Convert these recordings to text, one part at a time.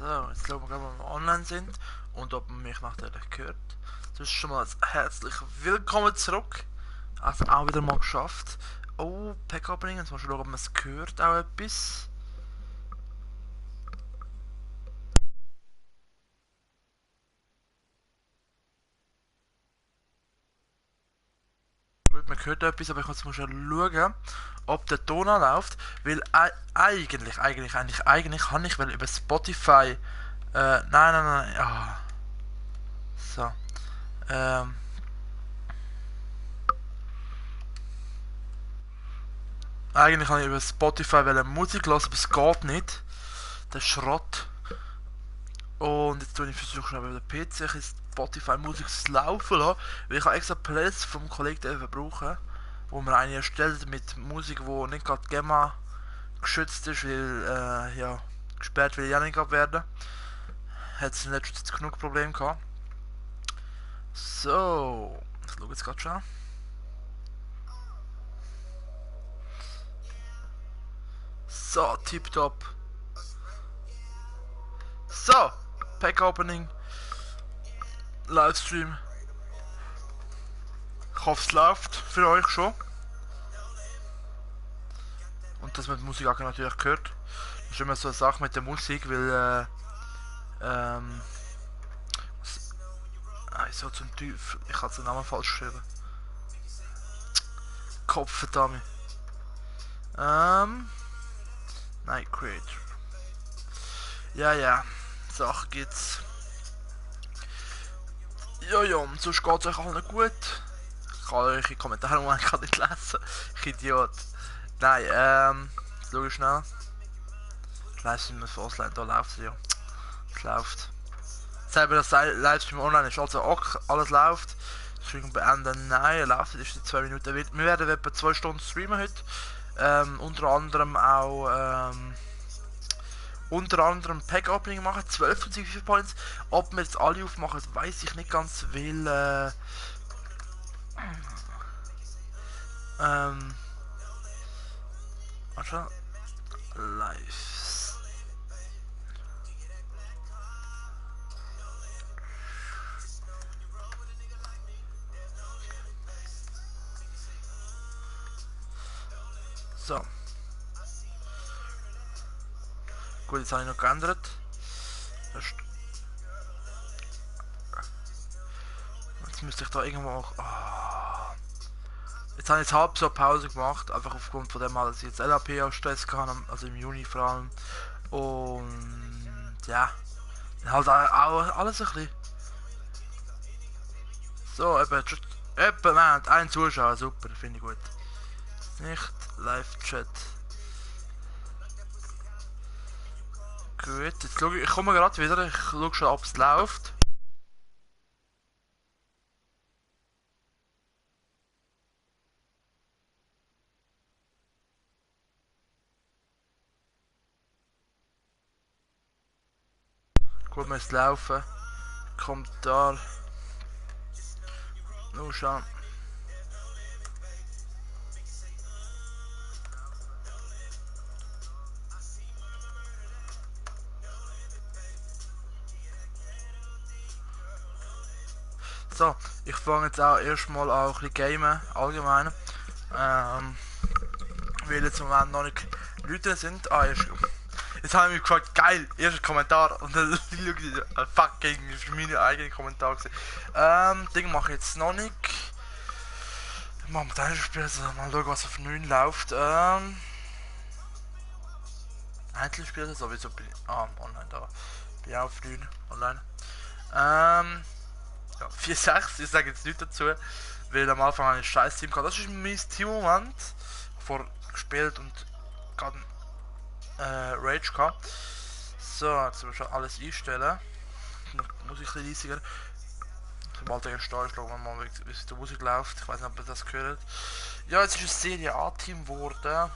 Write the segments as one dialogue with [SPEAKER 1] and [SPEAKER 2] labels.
[SPEAKER 1] So, jetzt schauen wir gerade, ob wir online sind und ob man mich natürlich hört. Das ist schon mal ein herzlich willkommen zurück. Also auch wieder mal geschafft. Oh, Pack-Opening, jetzt mal schauen, ob man es hört, auch etwas. Gut, man hört etwas, aber ich muss mal schon schauen, ob der Ton anläuft. Weil eigentlich kann ich, weil über Spotify. Nein. Ah, so. Ähm. Eigentlich kann ich über Spotify Musik hören, aber es geht nicht. Der Schrott. Und jetzt tue ich versuche schnell über den PC ein Spotify Musik zu laufen lassen. Weil ich habe extra Playlist vom Kollegen brauchen, wo man eine erstellt mit Musik, die nicht gerade GEMA geschützt ist, weil ja, gesperrt will ich auch nicht werden. Hat es in letzter Zeit genug Probleme gehabt. So, ich schaue jetzt gerade schon. So, tipptopp. So, Pack Opening, Livestream. Ich hoffe, es läuft für euch schon. Und dass man die Musik auch natürlich hört. Das ist immer so eine Sache mit der Musik, weil so zum Teufel. Ich habe den Namen falsch geschrieben. Kopfverdammt. Night Creator. Ja. Sachen gibt's. Ja, sonst geht's euch allen gut. Ich kann eure Kommentare im Moment nicht lesen. Ich Idiot. Nein, schau schnell. Ich lese mir vor, da läuft es ja. Es läuft. Selber das Livestream online ist, also auch alles läuft. Stream beenden, nein, läuft, ist die 2 Minuten. Wir werden etwa 2 Stunden streamen heute. Unter anderem auch Pack Opening machen, 12 und 5 Points. Ob wir jetzt alle aufmachen, weiß ich nicht ganz, weil warte, live. So. Gut, jetzt habe ich noch geändert. Jetzt müsste ich da irgendwo auch. Oh. Jetzt habe ich jetzt halb so eine Pause gemacht, einfach aufgrund von dem, dass ich jetzt LAP auch Stress hatte, also im Juni vor allem. Und ja, halt auch alles ein bisschen. So, etwa man, ein Zuschauer, super, finde ich gut. Nicht Live-Chat. Gut, jetzt schau ich komme gerade wieder, ich schaue schon, ob es läuft. Gut, wir es laufen. Kommentar. Nur schauen. So, ich fange jetzt auch erstmal an ein bisschen gamen, allgemein. Weil jetzt im Moment noch nicht Leute sind. Jetzt habe ich mich gefragt, geil, erster Kommentar. Und dann schaue ich, fucking, das war meine eigene Kommentar. Ding mache ich jetzt noch nicht. Machen wir das Spiel, also mal schauen, was auf 9 läuft. Einzelspiel, sowieso bin ich. Online da. Bin ich auch auf 9 online. Ja, 4-6, ich sage jetzt nichts dazu, weil am Anfang habe ich ein scheiß Team gehabt. Das ist mein Team-Moment. Vor gespielt und gerade Rage gehabt. So, jetzt müssen wir schon alles einstellen. Muss ich ein bisschen leisiger. Sobald der Start ist, schauen wir mal, wie die Musik läuft. Ich weiß nicht, ob ihr das gehört. Ja, jetzt ist ein Serie A-Team geworden.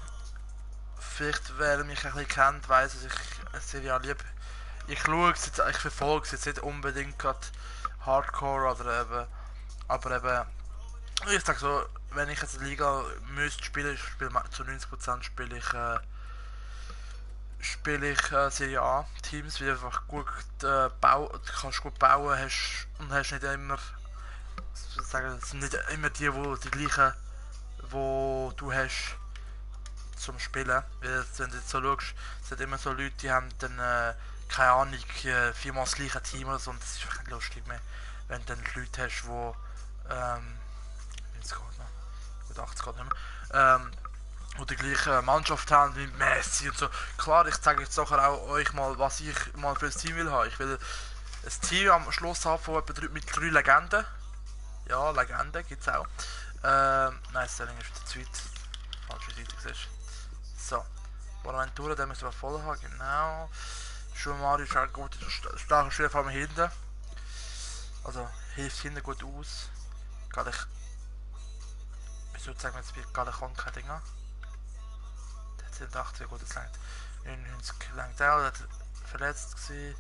[SPEAKER 1] Vielleicht, wer mich ein bisschen kennt, weiss, dass ich eine Serie A liebe. Ich schaue es jetzt, ich verfolge es jetzt nicht unbedingt gerade Hardcore oder eben, aber eben, ich sag so, wenn ich jetzt Liga müsste spielen, ich spiele zu 90% spiele ich spiele ich Serie A Teams, weil du einfach gut kannst gut bauen hast und hast nicht immer, sagen, es sind nicht immer die gleichen, wo du hast zum Spielen. Weil wenn du jetzt so schaust, es sind immer so Leute, die haben dann keine Ahnung, viermal das gleiche Team oder so, und das ist einfach nicht lustig mehr. Wenn du dann Leute hast, die jetzt geht noch, gut 80 geht nicht mehr, die die gleiche Mannschaft haben wie Messi und so. Klar, ich zeige jetzt nachher auch euch mal, was ich mal für ein Team will haben. Ich will ein Team am Schluss haben von mit 3 Legenden. Ja, Legenden gibt es auch. Nein, Sterling ist wieder zu weit. Falsche Seite siehst. So. Bonaventura, den müssen wir voll haben, genau. Mario ist auch gut, starker Spieler, vor allem hinten. Also, hilft hinten gut aus. Gerade ich würde sagen, jetzt wird gerade kein Ding an. Der 87, gut, das langt. 99 langt auch, der hat verletzt gewesen.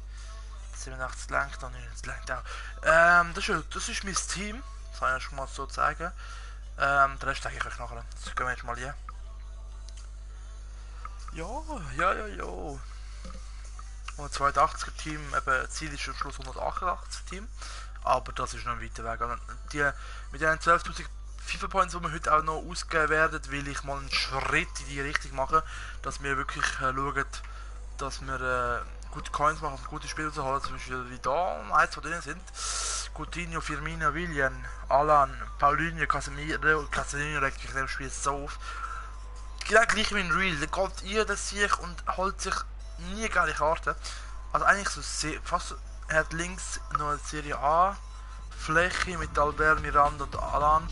[SPEAKER 1] 87 langt und 99 langt auch. Das ist mein Team, das kann ich schon mal so zeigen. Den Rest zeige ich euch nachher. Das gehen wir jetzt mal hier. Ja. Und 82er Team, eben Ziel ist am Schluss 188 Team. Aber das ist noch ein weiter Weg. Mit den 12.000 FIFA Points, die wir heute auch noch ausgeben werden, will ich mal einen Schritt in die Richtung machen, dass wir wirklich schauen, dass wir gute Coins machen, gute Spiele zu holen, zum Beispiel wie da, eins von denen sind. Coutinho, Firmino, Willian, Alan, Paulinho, Casemiro regt mich in dem Spiel so auf. Genau gleich wie in Real, der geht ihr das sich und holt sich nie geile Karten. Also eigentlich so fast, er hat links noch eine Serie A Fläche mit Albert, Miranda und Alan.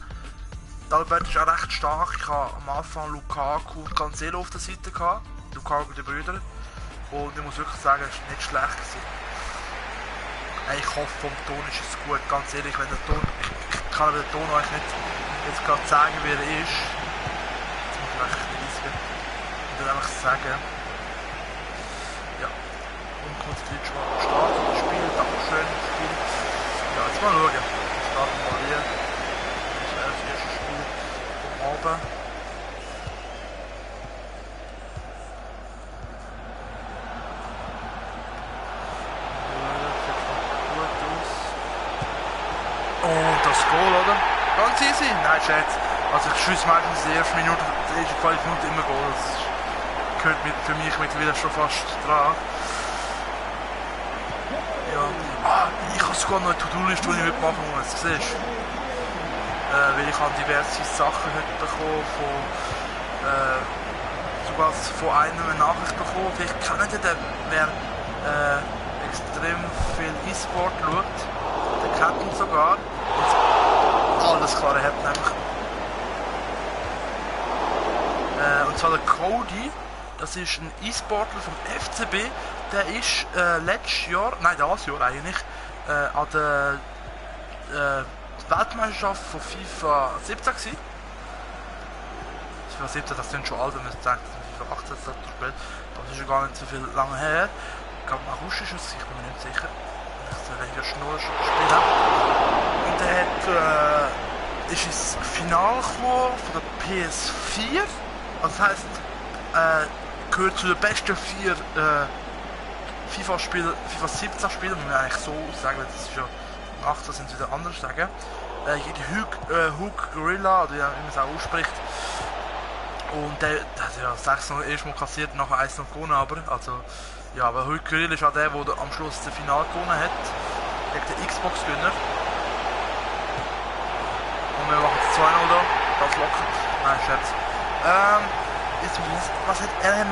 [SPEAKER 1] Albert ist auch recht stark. Ich habe am Anfang Lukaku und Cancelo auf der Seite gehabt. Lukaku die Brüder. Und ich muss wirklich sagen, es war nicht schlecht gewesen. Ich hoffe, vom Ton ist es gut, ganz ehrlich, wenn der Ton, ich kann aber den Ton euch nicht jetzt gerade sagen, wie er ist. Jetzt muss ich echt riesigen. Und dann einfach sagen, ja, unkonzentriert schon mal starten das Spiel, aber schön das Spiel. Ja, jetzt mal schauen. Starten wir mal hier. Das ist das erste Spiel vom Abend. Und das Goal, oder? Ganz easy. Nein, Scherz. Also ich schieße meistens die erste Minute, die ersten 5 Minuten immer Goal. Das gehört für mich mittlerweile schon fast dran. Ja. Ich habe sogar noch eine To-Do-Liste, die ich heute machen muss. Siehst du? Weil ich habe diverse Sachen heute bekommen sogar von einem eine Nachricht bekommen. Vielleicht kennt ihr den, wer extrem viel E-Sport schaut. Der kennt ihn sogar. Und alles klar, er hat ihn einfach. Und zwar der Cody, das ist ein E-Sportler vom FCB, der ist letztes Jahr, nein das Jahr eigentlich, an der Weltmeisterschaft von FIFA 17 gewesen. FIFA 17, das sind schon alt, wenn man sagt, dass FIFA 18 spielt, das ist ja gar nicht so viel lange her. Ich glaube, August ist es, ich bin mir nicht sicher. Ich Schnur schon gespielt. Und er ist ins Finale gekommen von der PS4. Das heisst, gehört zu den besten 4 FIFA-Spielen, FIFA 17 Spielen, muss man eigentlich so sagen, das ist ja 18 sind es wieder anders sagen. Hug Gorilla, oder wie man es auch ausspricht. Und der hat ja 6-0 erstmal kassiert, nachher 1-0 gewonnen, aber ja, aber Hug Gorilla ist auch der am Schluss das Finale gewonnen hat, gegen den Xbox-Gewinner. Und wir machen das 2-0 da, ganz locker. Nein, Scherz. Was hat er hat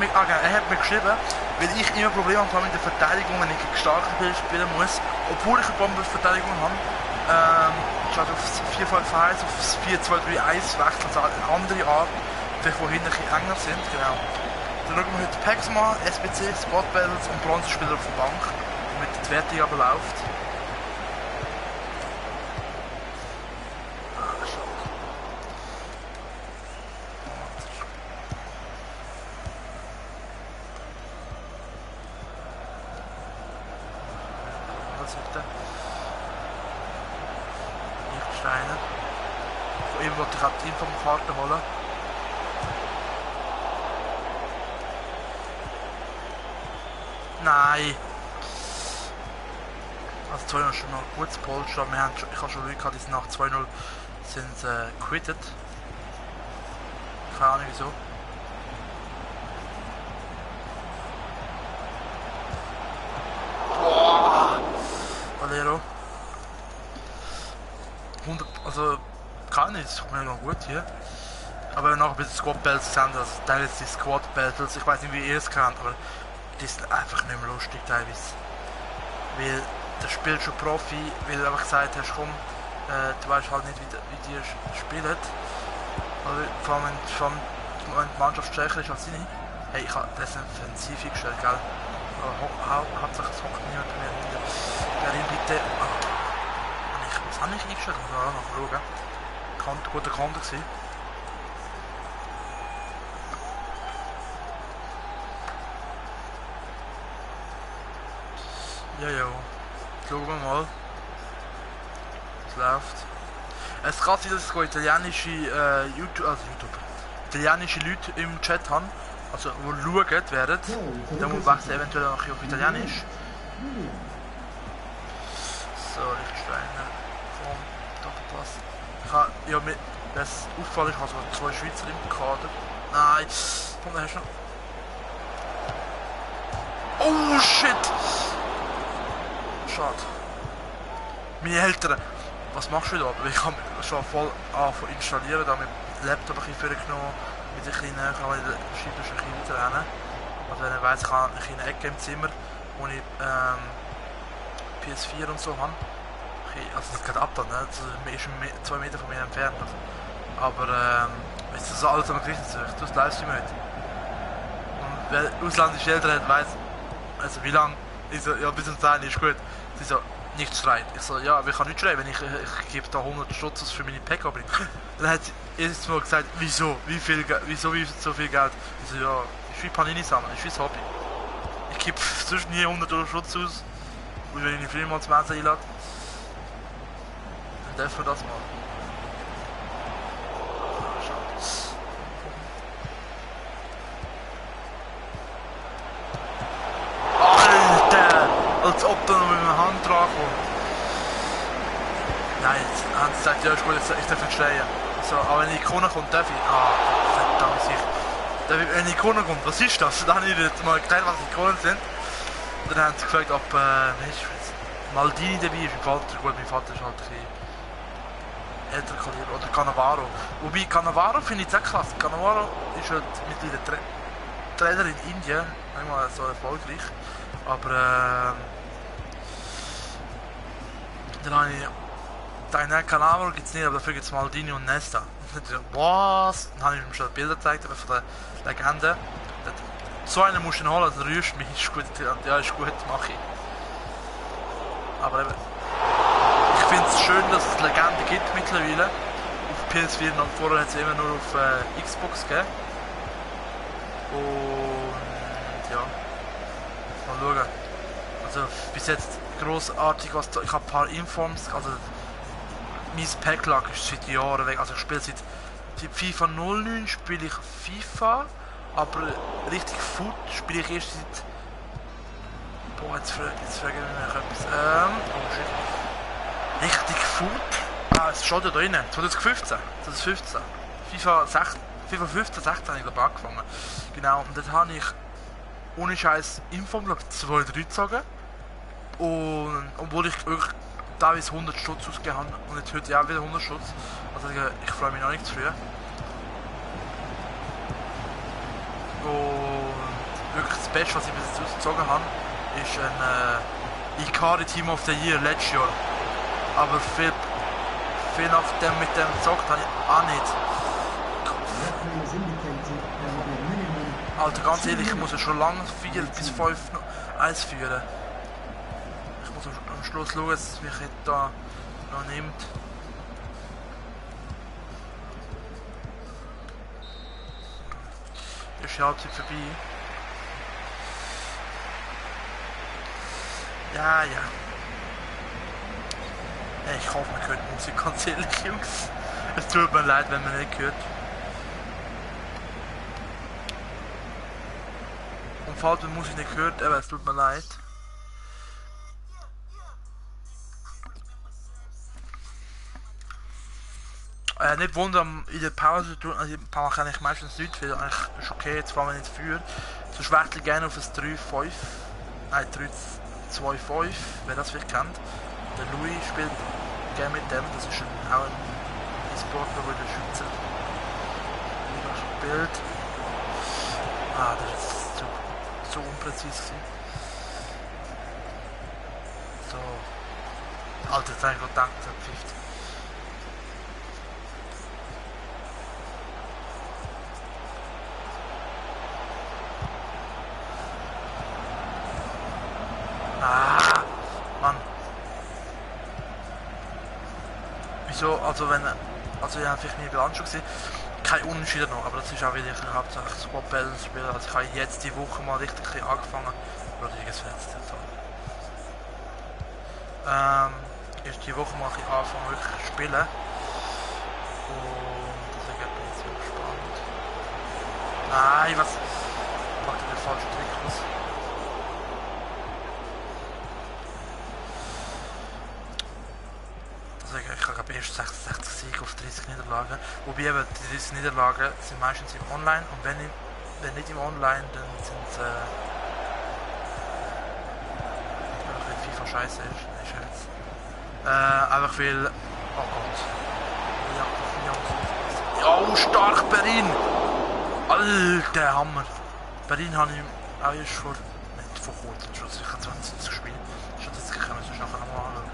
[SPEAKER 1] mir geschrieben, weil ich immer Probleme habe mit der Verteidigung, wenn ich gegen starke Spieler spielen muss, obwohl ich eine Bombenverteidigung habe. Statt aufs 4-5-1 aufs 4-2-3-1 wechseln, also eine andere Art, vielleicht wo hinten ein bisschen enger sind, genau. Dann schauen wir heute Packs mal, SBC, Spot Battles und Bronzespieler auf der Bank, damit die Wertung aber läuft. Lichtsteine. Von ihm wollte ich auch die Infokarte holen. Nein! Also 2-0 ist schon noch ein gutes Polster. Ich habe schon Leute gehabt, die sind nach 2-0 quittet. Keine Ahnung wieso. Boah! Valero. 100, also kann nicht, das kommt mir noch gut hier. Aber noch ein bisschen Squad Battles sind, also teilweise die Squad Battles, ich weiß nicht wie ihr es kennt, aber die sind einfach nicht mehr lustig teilweise. Weil der spielt schon Profi, weil du einfach gesagt hast, komm, du weißt halt nicht wie die spielen. Also, vor allem wenn die Mannschaft stärker ist als seine. Hey, ich habe das offensiv eingestellt, gell? Aber hauptsächlich hockt niemand bei mir hinter. Gerin bitte. Was habe ich eingestellt? Ich muss auch noch schauen. Guter Konter gewesen. Ja, schauen wir mal. Es läuft. Es kann sein, dass ich italienische italienische Leute im Chat haben, also die schauen werden. Dann muss ich eventuell noch auf Italienisch. So, Lichtsteiner vom Doppelpass. Ja, mir das auffällt, ich habe sogar 2 Schweizer im Kader. Nein, von der hast du noch. Oh shit! Schade. Meine Eltern, was machst du da? Ich habe schon voll installieren, da mit dem Laptop ein bisschen vorgenommen, mit ein bisschen näher, kann ich den Schreibtisch ein bisschen weiter rennen. Also wenn ich weiss, ich habe eine Ecke im Zimmer, wo ich PS4 und so habe. Also das geht ab dann, ne? Das ist 2 Meter von mir entfernt. Aber ist das alles am gleichen Zeug, du hast Livestream heute. Und wer ausländische Eltern hat, weiss, also wie lange, ich so, ja bis zum 10 ist gut. Sie so, nicht schreit. Ich so, ja, aber ich kann nicht schreien, wenn ich gebe da 100 Stutz aus für meine Pack abringen. Dann hat sie erst mal gesagt, wieso, wieso so viel Geld? Ich so, ja, ich will Panini sammeln, ich will das Hobby. Ich gebe sonst nie 100 € Schutz aus, und wenn ich die Firma mal zum Essen einlade, dann dürfen wir das machen. Als ob da noch mit meiner Hand dran kommt. Nein, jetzt haben sie gesagt, ja ist gut, ich darf nicht schreien. So, aber wenn die Ikone kommt, darf ich. Verdammt sicher. Wenn die Ikone kommt, was ist das? Dann habe ich jetzt mal gezeigt, was Ikonen sind. Und dann haben sie gefragt, ob Maldini dabei ist. Mein Vater, gut, mein Vater ist halt ein bisschen älter Kaliber. Oder Cannavaro. Wobei Cannavaro finde ich jetzt auch klasse. Cannavaro ist halt mittlerweile Trainer in Indien. Nicht mal so erfolgreich. Aber dann habe ich gedacht, nein, Cannavaro gibt es nicht, aber dafür gibt es Maldini und Nesta. Und dann dachte ich, was? Dann habe ich ihm schon Bilder gezeigt von der Legende. So einen musst du holen, dann rührst du mich, ist gut. Ja, ist gut, mache ich. Aber eben, ich finde es schön, dass es Legende gibt mittlerweile. Auf PS4, und vorher hat es immer nur auf Xbox gegeben. Und ja, mal schauen. Also bis jetzt grossartig, was da, ich habe ein paar Informs, also mein Packlog ist seit Jahren weg, also ich spiele seit FIFA 09 spiele ich FIFA, aber richtig Foot spiele ich erst seit, boah jetzt frage ich mich etwas, oh shit, richtig Foot, es steht ja da drin, 2015, FIFA 15, 16 habe ich glaube angefangen, genau, und dort habe ich ohne Scheiß Inform, glaube ich 2, 3 gezogen. Und obwohl ich wirklich teilweise 100 Stutz ausgegeben habe und jetzt heute auch wieder 100 Stutz. Also ich freue mich noch nicht zu früh. Und wirklich das Beste, was ich bis jetzt ausgezogen habe, ist ein Ikari Team of the Year letztes Jahr. Aber viel nach dem mit dem gezockt habe ich auch nicht. Alter, ganz ehrlich, ich muss ja schon lange 4 bis 5 1 führen. Ich muss am Schluss schauen, dass es mich da noch nimmt. Ist die Halbzeit vorbei. Ja. Ich hoffe, man hört die Musik, ganz ehrlich, Jungs. Es tut mir leid, wenn man nicht hört. Und falls man Musik nicht hört, eben, es tut mir leid. Nicht wundern, in der Pause tun, also ich mache eigentlich meistens nichts, weil eigentlich ist okay, jetzt fahren wir nicht für. Sonst wechsle ich gerne auf ein 3-5, nein 3-2-5, wer das vielleicht kennt. Der Louis spielt gerne mit dem, das ist auch ein E-Sportler, der in der Schweizer Liga spielt. Ah, das ist so unpräzise gewesen. So. Alter, jetzt habe ich gedacht, das pfifft. Ah, Mann. Wieso, also wenn, also ich habe vielleicht nie Bilanz schon gesehen, kein Unentschieden noch, aber das ist auch wieder hauptsächlich Squad Balance spielen, also ich habe jetzt die Woche mal richtig angefangen, Rodriguez verletzt total. Ist die Woche mal angefangen wirklich zu spielen und deswegen bin ich jetzt gespannt. Nein, was macht der falsche Trick aus? Ich habe erst 66 Siege auf 30 Niederlagen. Wobei eben die 30 Niederlagen sind meistens im Online und wenn nicht im Online, dann sind es wenn FIFA scheiße ist jetzt. Einfach weil. Oh Gott. Ja, oh, stark Berin! Alter Hammer! Berin habe ich auch erst vor kurzem schon sicher 20 gespielt. Statistiken können wir uns nachher nochmal anschauen.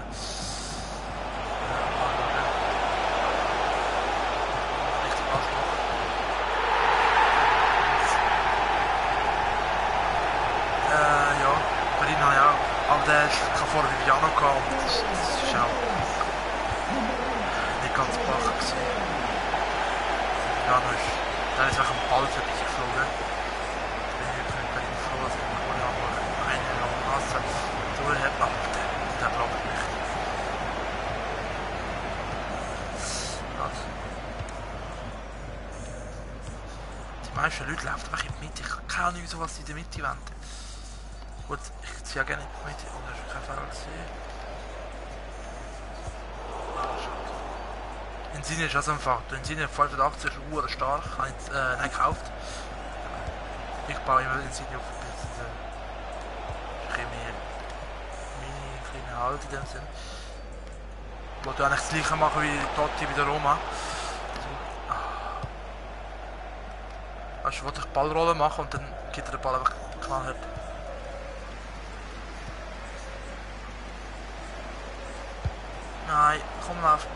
[SPEAKER 1] Ja, Berlin habe ich auch. Aber der kann vorher Viviano gehabt und das ist auch nicht ganz bach gewesen. Viviano ist, der ist auch am Ball vorbeigeflogen. Ich bin wirklich mit Berlin froh, dass ich mich wohl eine lange Nase durchhebe, aber der blockt mich. Die meisten Leute laufen einfach in die Mitte. Ich habe keine Ahnung, wieso was sie in der Mitte wollen. Gut, ich ziehe ja gerne in die Mitte. Oh, da ist kein Fehler gesehen. Insigne ist also einfach. Der Insigne 85 ist Uhr stark. Habe ich nicht gekauft. Ich baue immer Insigne auf ein bisschen. Meine kleine Halt in dem Sinn. Ich wollte eigentlich das gleiche machen wie Totti bei der Roma. Also ich wollte Ballrollen machen und dann geht der Ball einfach knallhart. Nein, komm auf.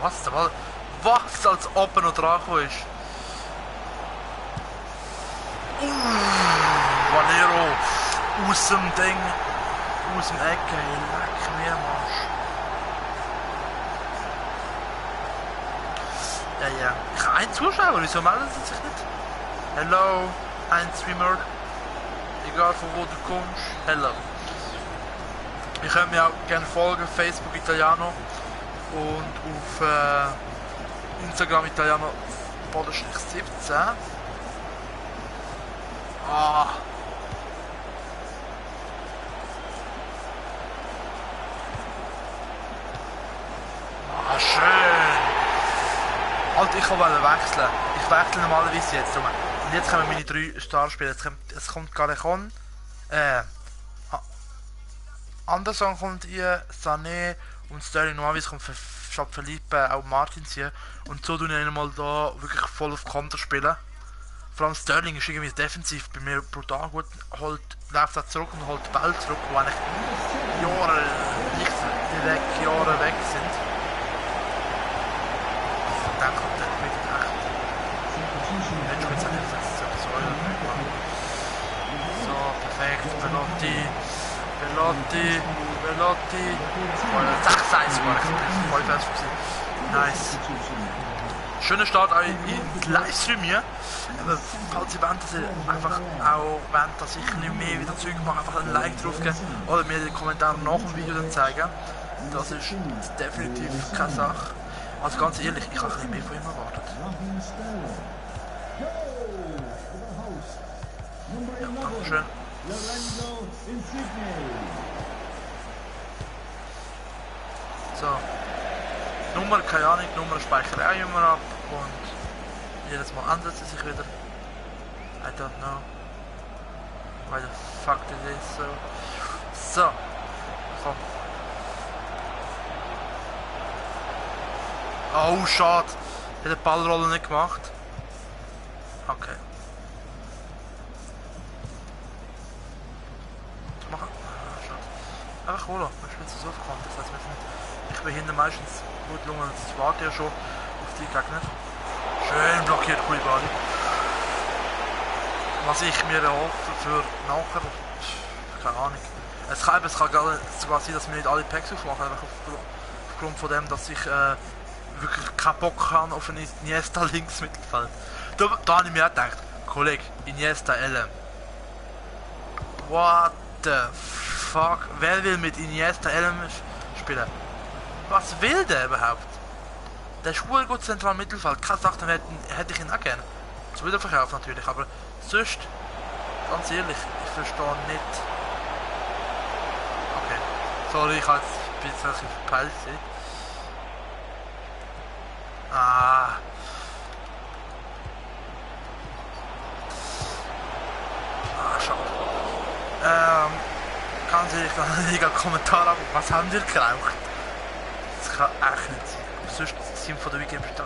[SPEAKER 1] Was der Ball? Was als ob er noch dran ist? Valero aus dem Ding, aus dem Ecke, leck mir Marsch. Ja. Ich habe einen Zuschauer, wieso melden sie sich nicht? Hello, ein Streamer. Egal von wo du kommst, hello. Ihr könnt mir auch gerne folgen, Facebook Italiano und auf Instagram Italiano _17. Ah. Ah, schön. Alter, ich wollte wechseln. Ich wechsle normalerweise jetzt. Und jetzt kommen meine 3 Starspieler. Es kommt Garrecon. Anderson kommt hier, Sané und Sterling. Normalerweise kommt statt Felipe auch Martins hier. Und so tun ich mal da wirklich voll auf Konter spielen. Vor allem Sterling ist irgendwie defensiv bei mir brutal gut. Läuft er zurück und holt den Ball zurück, wo eigentlich Jahre, nicht direkt Jahre weg sind. Dann kommt er mit echt. Mensch, jetzt hat er fast so so, perfekt. Belotti. 6-1 war ich. Voll fest. Nice. Schöner Start auch in Livestream hier. Aber falls ihr wollt, dass ihr einfach auch wollt, dass ich nicht mehr wieder Zeug mache, einfach ein Like drauf geben oder mir die Kommentare nach dem Video dann zeigen. Das ist definitiv keine Sache. Also ganz ehrlich, ich habe ein bisschen mehr von ihm erwartet. Ja, danke schön. So. Nummer, keine Ahnung, Nummer speichere ich auch immer ab und jedes Mal ändert sie sich wieder. I don't know. Why the fuck did it so? So. Komm. Oh, schade. Ich habe die Ballrolle nicht gemacht. Okay. Machen. Schade. Einfach holen. Ich bin zu so verkommen. Das heißt, ich bin hinten meistens gut gelungen. Ich warte ja schon auf die Gegner. Schön blockiert, Koulibaly. Was ich mir erhoffe für nachher, keine Ahnung. Es kann sogar sein, dass wir nicht alle Packs aufmachen, einfach aufgrund von dem, dass ich wirklich keinen Bock habe auf ein Iniesta links Mittelfeld. Da habe ich mir auch gedacht, Kollege, Iniesta LM. What the fuck? Wer will mit Iniesta LM spielen? Was will der überhaupt? Der ist gut zentral Mittelfeld. Keine Sache, dann hätte ich ihn auch gerne. Zu Wiederverkauf natürlich, aber sonst, ganz ehrlich, ich verstehe nicht. Okay, sorry, ich habe jetzt ein bisschen verpeilt. Ah. Schade. Ganz ehrlich, dann liegen Kommentar ab, was haben wir geraucht? Das kann echt nicht sein. Sonst das Team von der Weekend ist da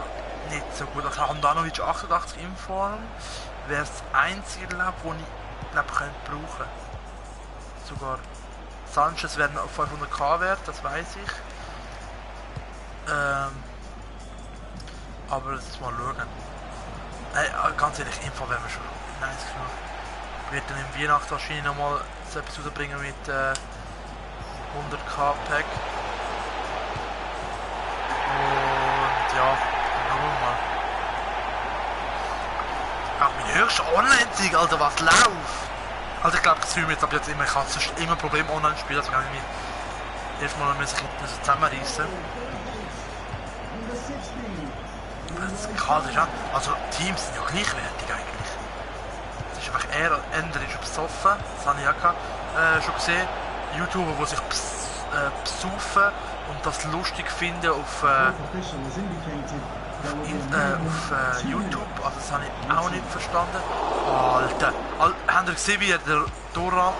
[SPEAKER 1] nicht so gut. Also Handanovic 88 in Form wäre das einzige, das ich könnte brauchen. Sogar Sanchez wäre noch 500k wert, das weiß ich. Aber jetzt mal schauen. Ganz ehrlich, Info wäre mir schon nice genug. Ich werde dann im Weihnachten wahrscheinlich nochmal so etwas rausbringen mit 100k Pack. Und ja, dann schauen wir mal. Auch mein höchster Online-Sieg, Alter, was läuft? Also ich glaube, das fühlen wir jetzt ab jetzt immer. Ich habe sonst immer Probleme online spielen, also kann ich mich erstmal muss ich zusammenreißen. Das kann sich an. Also Teams sind ja gleichwertig eigentlich. Es ist einfach eher, Ender ist besoffen, das habe ich auch schon gesehen. YouTuber, die sich besaufen und das lustig finden auf YouTube, also das habe ich auch nicht verstanden. Alter, habt ihr gesehen, wie der Torrahmen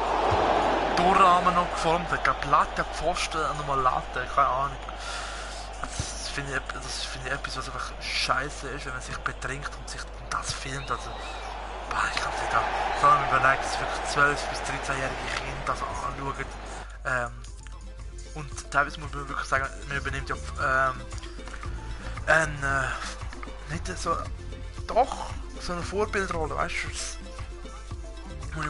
[SPEAKER 1] noch geformt hat? Ich glaube, Latte, Pfosten und nochmal Latte, keine Ahnung. Das finde ich etwas, was einfach scheiße ist, wenn man sich betrinkt und sich das filmt. Also, ich kann es nicht an. Vor allem überlegt, dass wirklich 12- bis 13-jährige Kinder das anschauen. Und teilweise muss man wirklich sagen, man übernimmt ja nicht so, doch, so eine Vorbildrolle, weißt du, wo ich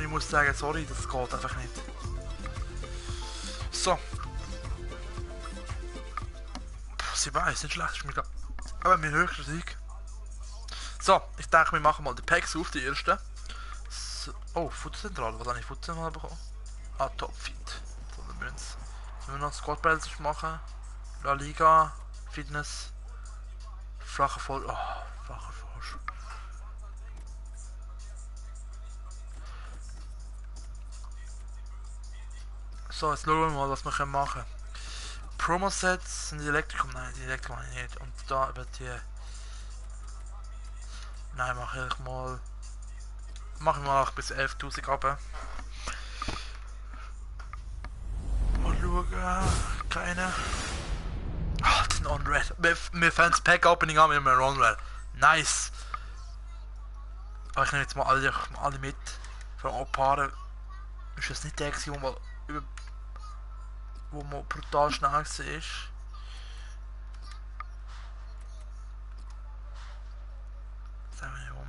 [SPEAKER 1] muss sagen, sorry, das geht einfach nicht. So. 7-1, nicht schlecht, ist mir egal. Aber mein höchster Sieg. So, ich denke, wir machen mal die Packs auf, die ersten. So, oh, Futzentrale, was habe ich Futzentrale bekommen? Ah, Topfit. So, dann müssen wir noch Squad Battles machen. La Liga, Fitness, flache Voll. Oh, flache Forsch. So, jetzt schauen wir mal, was wir machen können. Promo-Sets sind die Elektrikum, nein, die Elektrikum nicht. Und da über die. Nein, mache ich mal 8 bis 11.000 ab. Mal schauen, keine. Ach, das ist ein On-Red. Wir fangen das Pack-Opening an mit einem On-Red. Nice! Aber ich nehme jetzt mal alle mit. Vor allem Paare. Ist das nicht der, wo man brutal schnell war? Sagen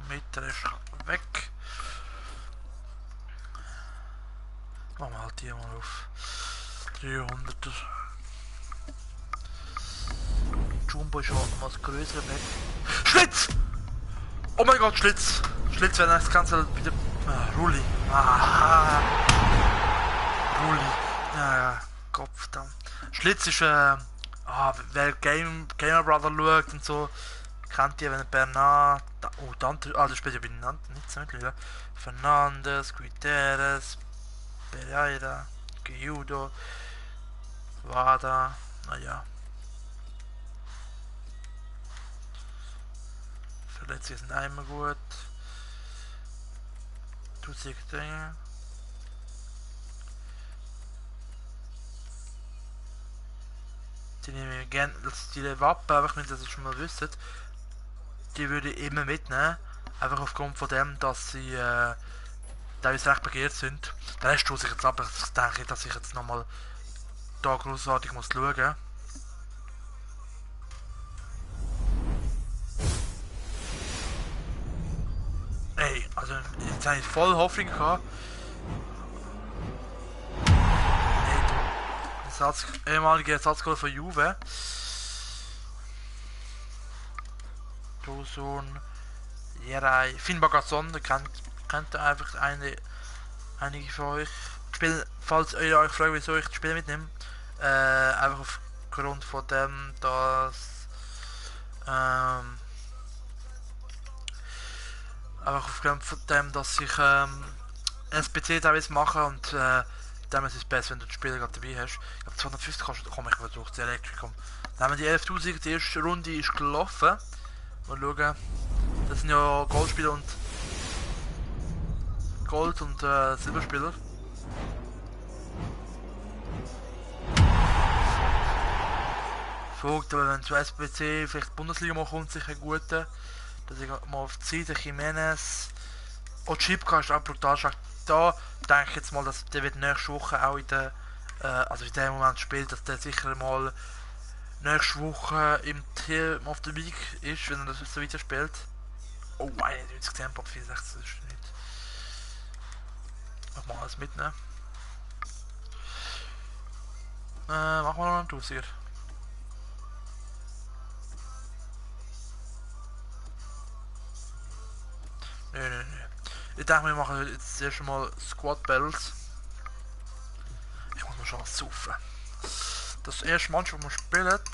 [SPEAKER 1] wir mit, der ist weg. Machen wir halt die mal auf 300er. Jumbo ist auch noch das größere Bett. Schlitz! Oh mein Gott, Schlitz! Schlitz, wenn das Ganze bitte. Rulli. Rulli. Ja, Kopf dann. Schlitz ist wer Gamer Brother schaut und so, kennt ihr, wenn Bernard. Oh, Dante. Ah, das spielt ja bei Nantes nicht so mittlerweile. Fernandes, Guterres, Pereira, Guiudo, Wada. Naja. Verletzungen sind einmal gut. Tut sich Dinge. Die nehme ich gerne, die Wappen, einfach wenn ihr das schon mal wisst, die würde ich immer mitnehmen. Einfach aufgrund von dem, dass sie teilweise recht begehrt sind. Der Rest tue ich jetzt ab, ich denke, dass ich jetzt nochmal da großartig muss schauen. Ey, also jetzt habe ich voll Hoffnung gehabt. Ey, ehemalige Ersatzgoal von Juve. Tosun, Jerai, Finn Bagasson, kennt einfach einige von euch. Falls ihr euch fragt, wieso ich das Spiel mitnehme, einfach aufgrund von dem, dass einfach aufgrund von dem, dass ich SPC teilweise mache und dann ist es besser, wenn du den Spieler gerade dabei hast. Ich glaube 250 komme ich durch das Elektrikum. Dann haben wir die 11.000, die erste Runde ist gelaufen. Mal schauen. Das sind ja Goldspieler und Gold- und Silberspieler. Vogt, aber wenn zu SBC vielleicht die Bundesliga mal kommt, sicher ein guter. Dass ich mal auf die Seite Jimenez. Oh, Chipka ist auch brutal stark. Da denke ich jetzt mal, dass der wird nächste Woche auch in der, also in dem Moment spielt, dass der sicher mal nächste Woche im Team auf der Weg ist, wenn er das so weiter spielt. Oh, 91 Tempo auf 64, das ist nicht. Mach mal alles mitnehmen. Machen wir noch einen Tausiger. Nee. Ich denke, wir machen jetzt erst mal Squad Battles. Ich muss mal schon was saufen. Das erste Mannschaft, das man spielt.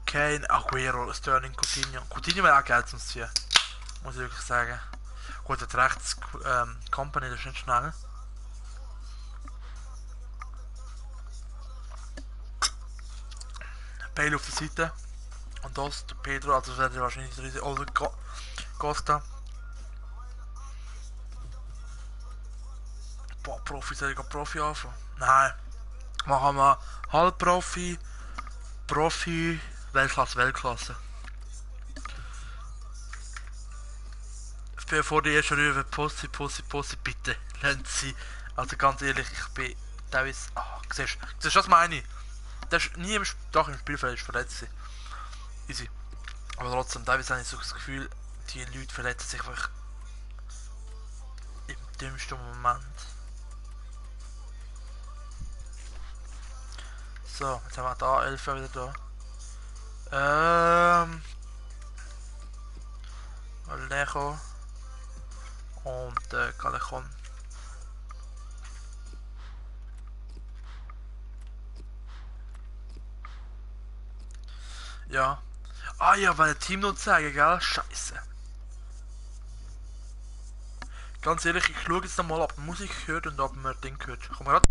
[SPEAKER 1] Kane, Aguero, Sterling, Coutinho. Coutinho wäre auch geil zum Ziehen. Muss ich wirklich sagen. Gut, hat rechts Company, das ist nicht schnell. Bale auf der Seite. Und das der Pedro, also das wäre wahrscheinlich der Older Costa. Boah, Profi, soll ich Profi anfangen? Nein. Machen wir Halbprofi, Profi, Weltklasse. Bevor die erste Rübe Pussy, bitte, lernt sie. Also ganz ehrlich, ich bin teilweise... siehst du, was meine ich? Das ist nie im Spielfeld ist verletzt. Easy. Aber trotzdem, teilweise habe ich so das Gefühl, die Leute verletzen sich einfach im dümmsten Moment. So, jetzt haben wir da 11 wieder da. Alejo und Callejon. Ja. Ah ja, weil der Team noch zeigen, gell? Scheiße. Ganz ehrlich, ich schaue jetzt nochmal, ob man Musik hört und ob man Ding hört. Komm mal grad.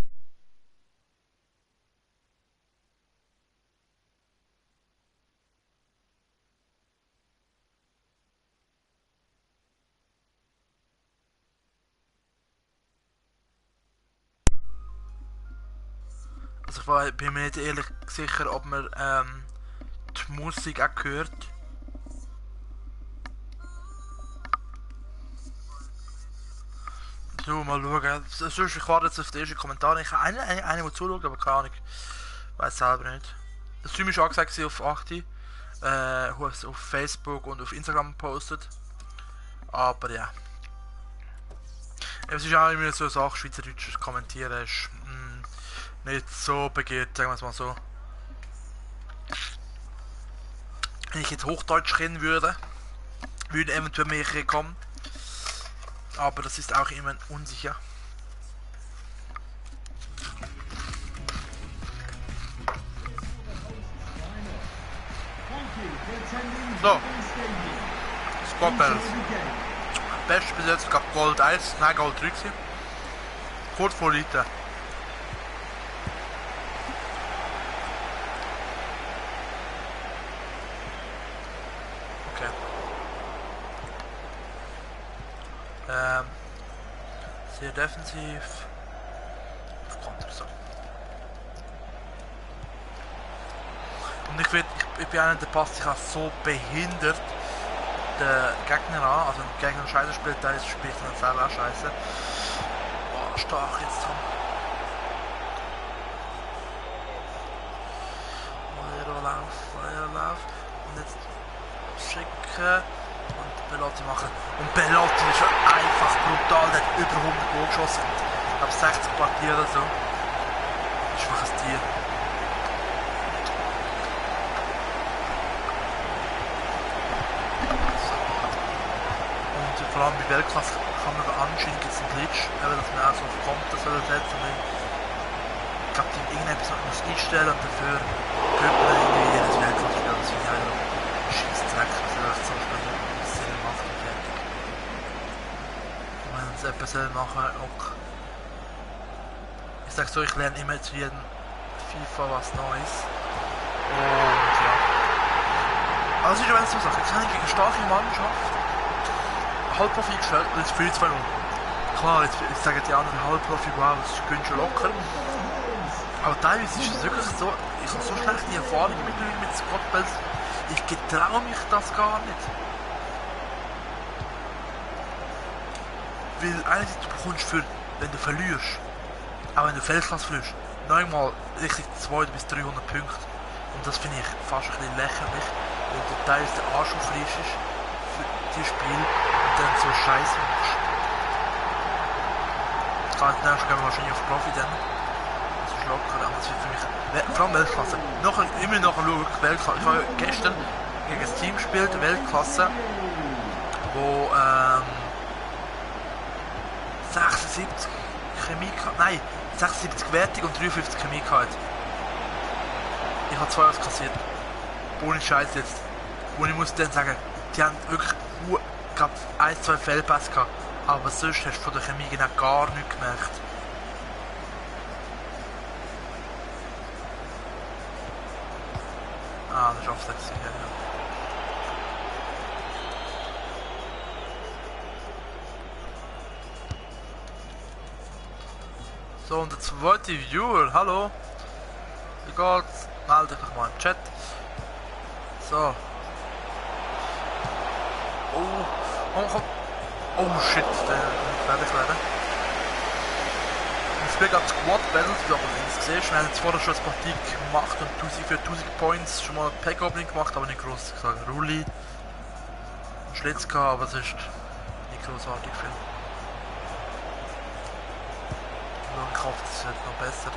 [SPEAKER 1] Also ich bin mir nicht ehrlich sicher, ob man die Musik auch hört. So, mal schauen. Sonst, ich warte jetzt auf die ersten Kommentare. Ich habe einen der zuschaut, aber keine Ahnung. Weiß selber nicht. Das Stream ist angesagt auf 8. Auf Facebook und auf Instagram gepostet. Aber ja. Es ist auch immer so eine Sache, Schweizerdeutsch kommentieren ist nicht so begehrt, sagen wir es mal so. Wenn ich jetzt Hochdeutsch kennen würde, würden eventuell mehrere kommen. Aber das ist auch immer unsicher. So. Squad Battles. Best bis jetzt gab Gold 1, nein Gold 3 gewesen. Kurz vor Leuten. Okay. Sehr defensiv. Auf Konter so. Und ich bin einer, der passt sich auch so behindert den Gegner an. Also wenn der Gegner scheiße spielt, der spielt dann selber auch scheiße. Boah, stark jetzt dran. Lauf. Und jetzt schicken. Und Belotti machen. Und Belotti ist einfach brutal, der hat über 100 Goal geschossen. Ich glaube 60 Partien oder so. Das ist einfach ein Tier. Und vor allem bei Weltklasse kann man anscheinend jetzt einen Glitch, dass man auch so auf Konter setzen soll. Ich glaube, die irgendetwas muss einstellen und dafür könnte man irgendwie jedes Weltklasse spielen. Das finde ich einfach ein scheiß Dreck, was er das zum Beispiel macht und fertig. Und wenn es etwas machen auch. Ich sag so, ich lerne immer zu jedem FIFA was Neues. Und ja. Also ich weiß so Sachen, ich habe gegen eine starke Mannschaft Halbprofi gestellt und jetzt 4-2-0. Klar, jetzt sagen die anderen Halbprofi, wow, das ist schon locker. Aber teilweise ist es wirklich so, ich habe so schlechte Erfahrungen mit Squad Battles, ich getraue mich das gar nicht. Weil einerseits du bekommst für, wenn du verlierst, auch wenn du Feldklasse verlierst, neunmal richtig 200 bis 300 Punkte. Und das finde ich fast ein bisschen lächerlich, weil du teilweise der Arsch aufreißt für dieses Spiel und dann so Scheiße machst. Ich kann jetzt gehen wir wahrscheinlich auf Profi dann. Das ist locker, aber das wird für mich, vor allem Weltklasse. Immer noch schauen, Weltklasse. Ich habe gestern gegen ein Team gespielt, Weltklasse, wo 76 Chemie, nein, 76 Wertung und 53 Chemie gehabt. Ich habe 2 kassiert. Ohne Scheiß jetzt. Und ich muss dann sagen, die haben wirklich gut, ich glaube, 1-2 Fehlpässe gehabt. Aber sonst hast du von der Chemie genau gar nichts gemerkt. Ah, das ist Offset, ja. So, und der zweite Viewer, hallo. Wie geht's? Melde dich mal im Chat. So. Oh shit, der wird fertig werden. Ich spiele gerade Squad Battles, wie du aber links siehst. Wir haben jetzt vorher schon eine Partie gemacht und für 1000 Points schon mal ein Pack-Opening gemacht, aber nicht groß gesagt. Rulli, Schlitzka, aber es ist nicht großartig viel. Nur im Kopf, das wird noch besser.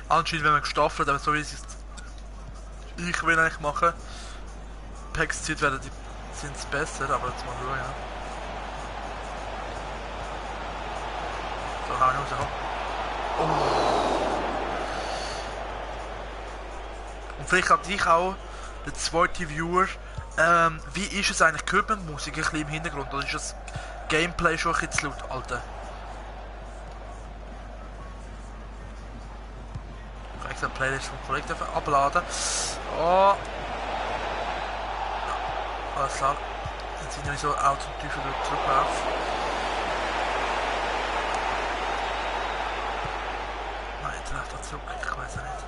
[SPEAKER 1] Anscheinend, wenn man gestaffelt, aber so wie ich will eigentlich machen, Packs zieht werden, die sind es besser, aber jetzt mal schauen, ja. So, hau ich raus. Oh. Und vielleicht hat dich auch, der zweite Viewer, wie ist es eigentlich, hört man Musik ein bisschen im Hintergrund, oder ist das Gameplay schon ein bisschen zu laut, Alter? Ich kann die Playlist vom Kollegen abladen. Oh. Alles klar. Jetzt sind wir so Auto und Teufel zurücklaufen. Nein, jetzt läuft er zurück. Ich weiß es nicht.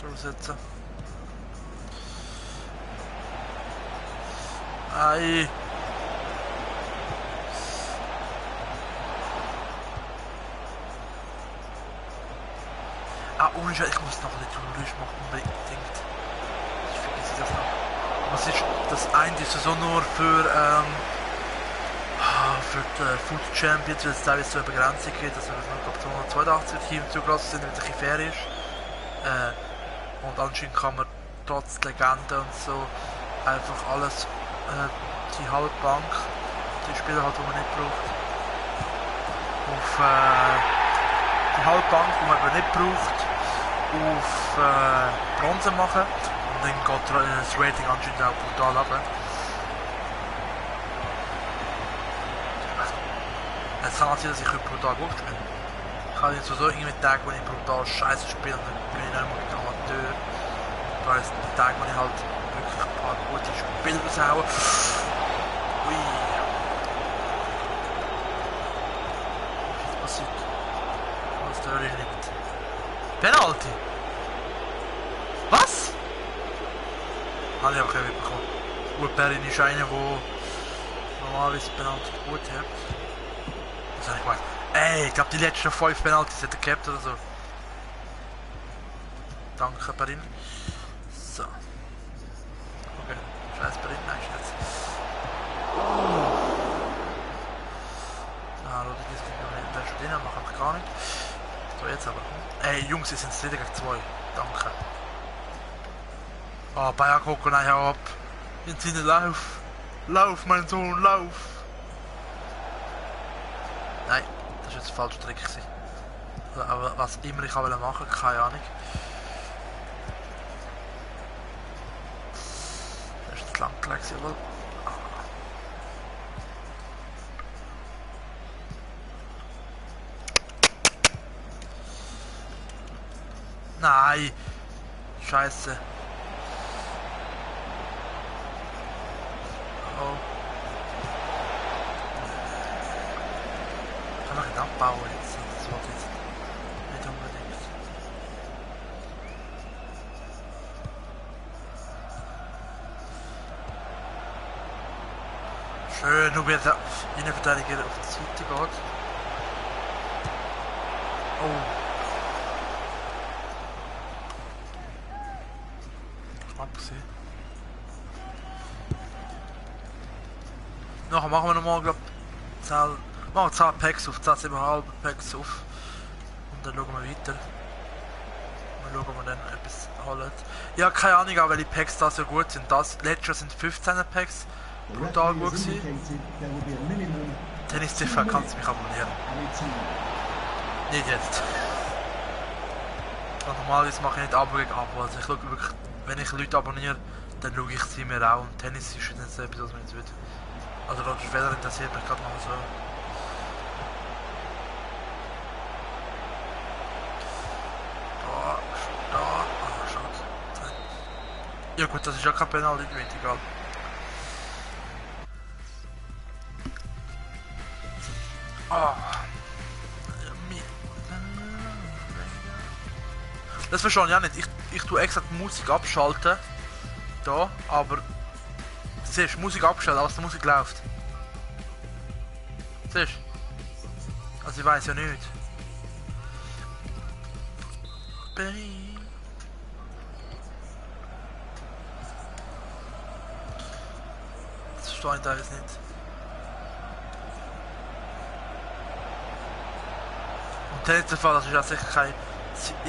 [SPEAKER 1] Durchsetzen. Ei. Ah, ohne Scheiß, ich muss noch ein bisschen machen, unbedingt. Ich vergesse das noch. Was ist das eine Saison nur für die Food Champions, weil es teilweise so eine Begrenzung gibt, dass wir nur 282 Teams zugelassen sind, weil es ein bisschen fair ist. Und anscheinend kann man trotz Legende und so einfach alles, die Halbbank, die Spieler halt, die man nicht braucht, auf die Halbbank, die man aber nicht braucht, auf Bronze machen und dann geht das Rating anscheinend auch brutal runter. Es kann auch sein, dass ich brutal gut spiele. Ich habe jetzt so irgendwie Tage, wo ich brutal scheiße spiele und dann bin ich nicht mehr Amateur. Da ist ein Tag, wo ich halt wirklich ein paar gute Spiele raushaue. Ui. Was ist passiert? Was da liegt? Penalty! Was? Habe ich einfach mitbekommen. Urperin ist einer, der normalerweise Penalty gut hat. Das habe ich gemeint. Ey, ich glaube die letzten 5 Penaltys hat er gehabt oder so. Danke, Perin. So. Okay, scheiß Perin, nein, jetzt. Na, Leute, die sind da schon drin, machen wir gar nicht. So, jetzt aber. Ey, Jungs, ihr sind 3 gegen 2. Danke. Oh, Bayern gucken, nein, hau ab. Jetzt sind Lauf. Lauf, mein Sohn, lauf. Nein, das war jetzt ein falscher Trick. Aber was immer ich machen wollte, keine Ahnung. Das ist lang gelegt, jawohl. Nein! Scheiße. Oh. Kann man nicht abbauen jetzt? Das wird jetzt nicht unbedingt. Schön, nur wie der Innenverteidiger auf die Seite geht. Oh. Knapp gesehen. Nachher machen wir nochmal, glaube ich, 10 Packs auf, 10,5 Packs auf. Und dann schauen wir weiter. Mal schauen, ob wir dann etwas holen. Ja, keine Ahnung, auch welche Packs da so gut sind. Das letzte sind 15er Packs. Brutal gut gewesen. Tennis-TV kannst du mich abonnieren. Nicht jetzt. Und normalerweise mache ich nicht Abo gegen Abo. Also ich schaue wirklich, wenn ich Leute abonniere, dann schaue ich sie mir auch. Und Tennis ist jetzt nicht etwas, was mir jetzt wird. Also Roger Federer interessiert mich gerade mal so. Da. Ah, schade. Ja gut, das ist ja kein Penalty gewesen, egal. Ah. Das verstehe ich auch nicht. Ich tue extra die Musik abschalten. Da, aber. Siehst du, Musik abstellen, als die Musik läuft. Siehst du? Also ich weiß ja nicht. Das verstehe ich teilweise nicht. Und Tennis-TV, das ist ja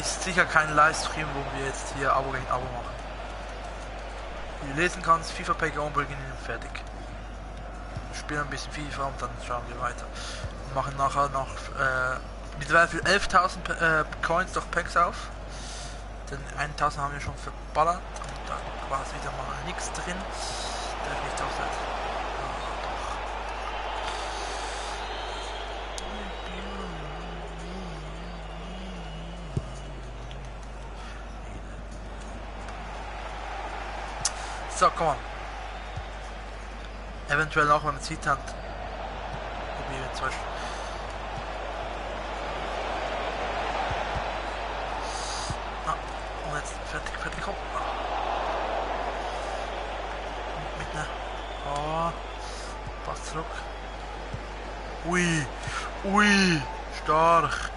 [SPEAKER 1] sicher kein Livestream, wo wir jetzt hier Abo gegen Abo machen. Wie du lesen kannst, FIFA Pack umbringen und fertig. Wir spielen ein bisschen FIFA und dann schauen wir weiter. Wir machen nachher noch mittlerweile für 11.000 Coins durch Packs auf. Denn 1.000 haben wir schon verballert und da war es wieder mal nichts drin. Darf nicht aufsetzen. So, komm on. Eventuell noch, wenn man Zeit hat. Probieren wir zum Beispiel. Ah, und jetzt fertig, komm. Mitnehmen. Ah, passt zurück. Ui, stark.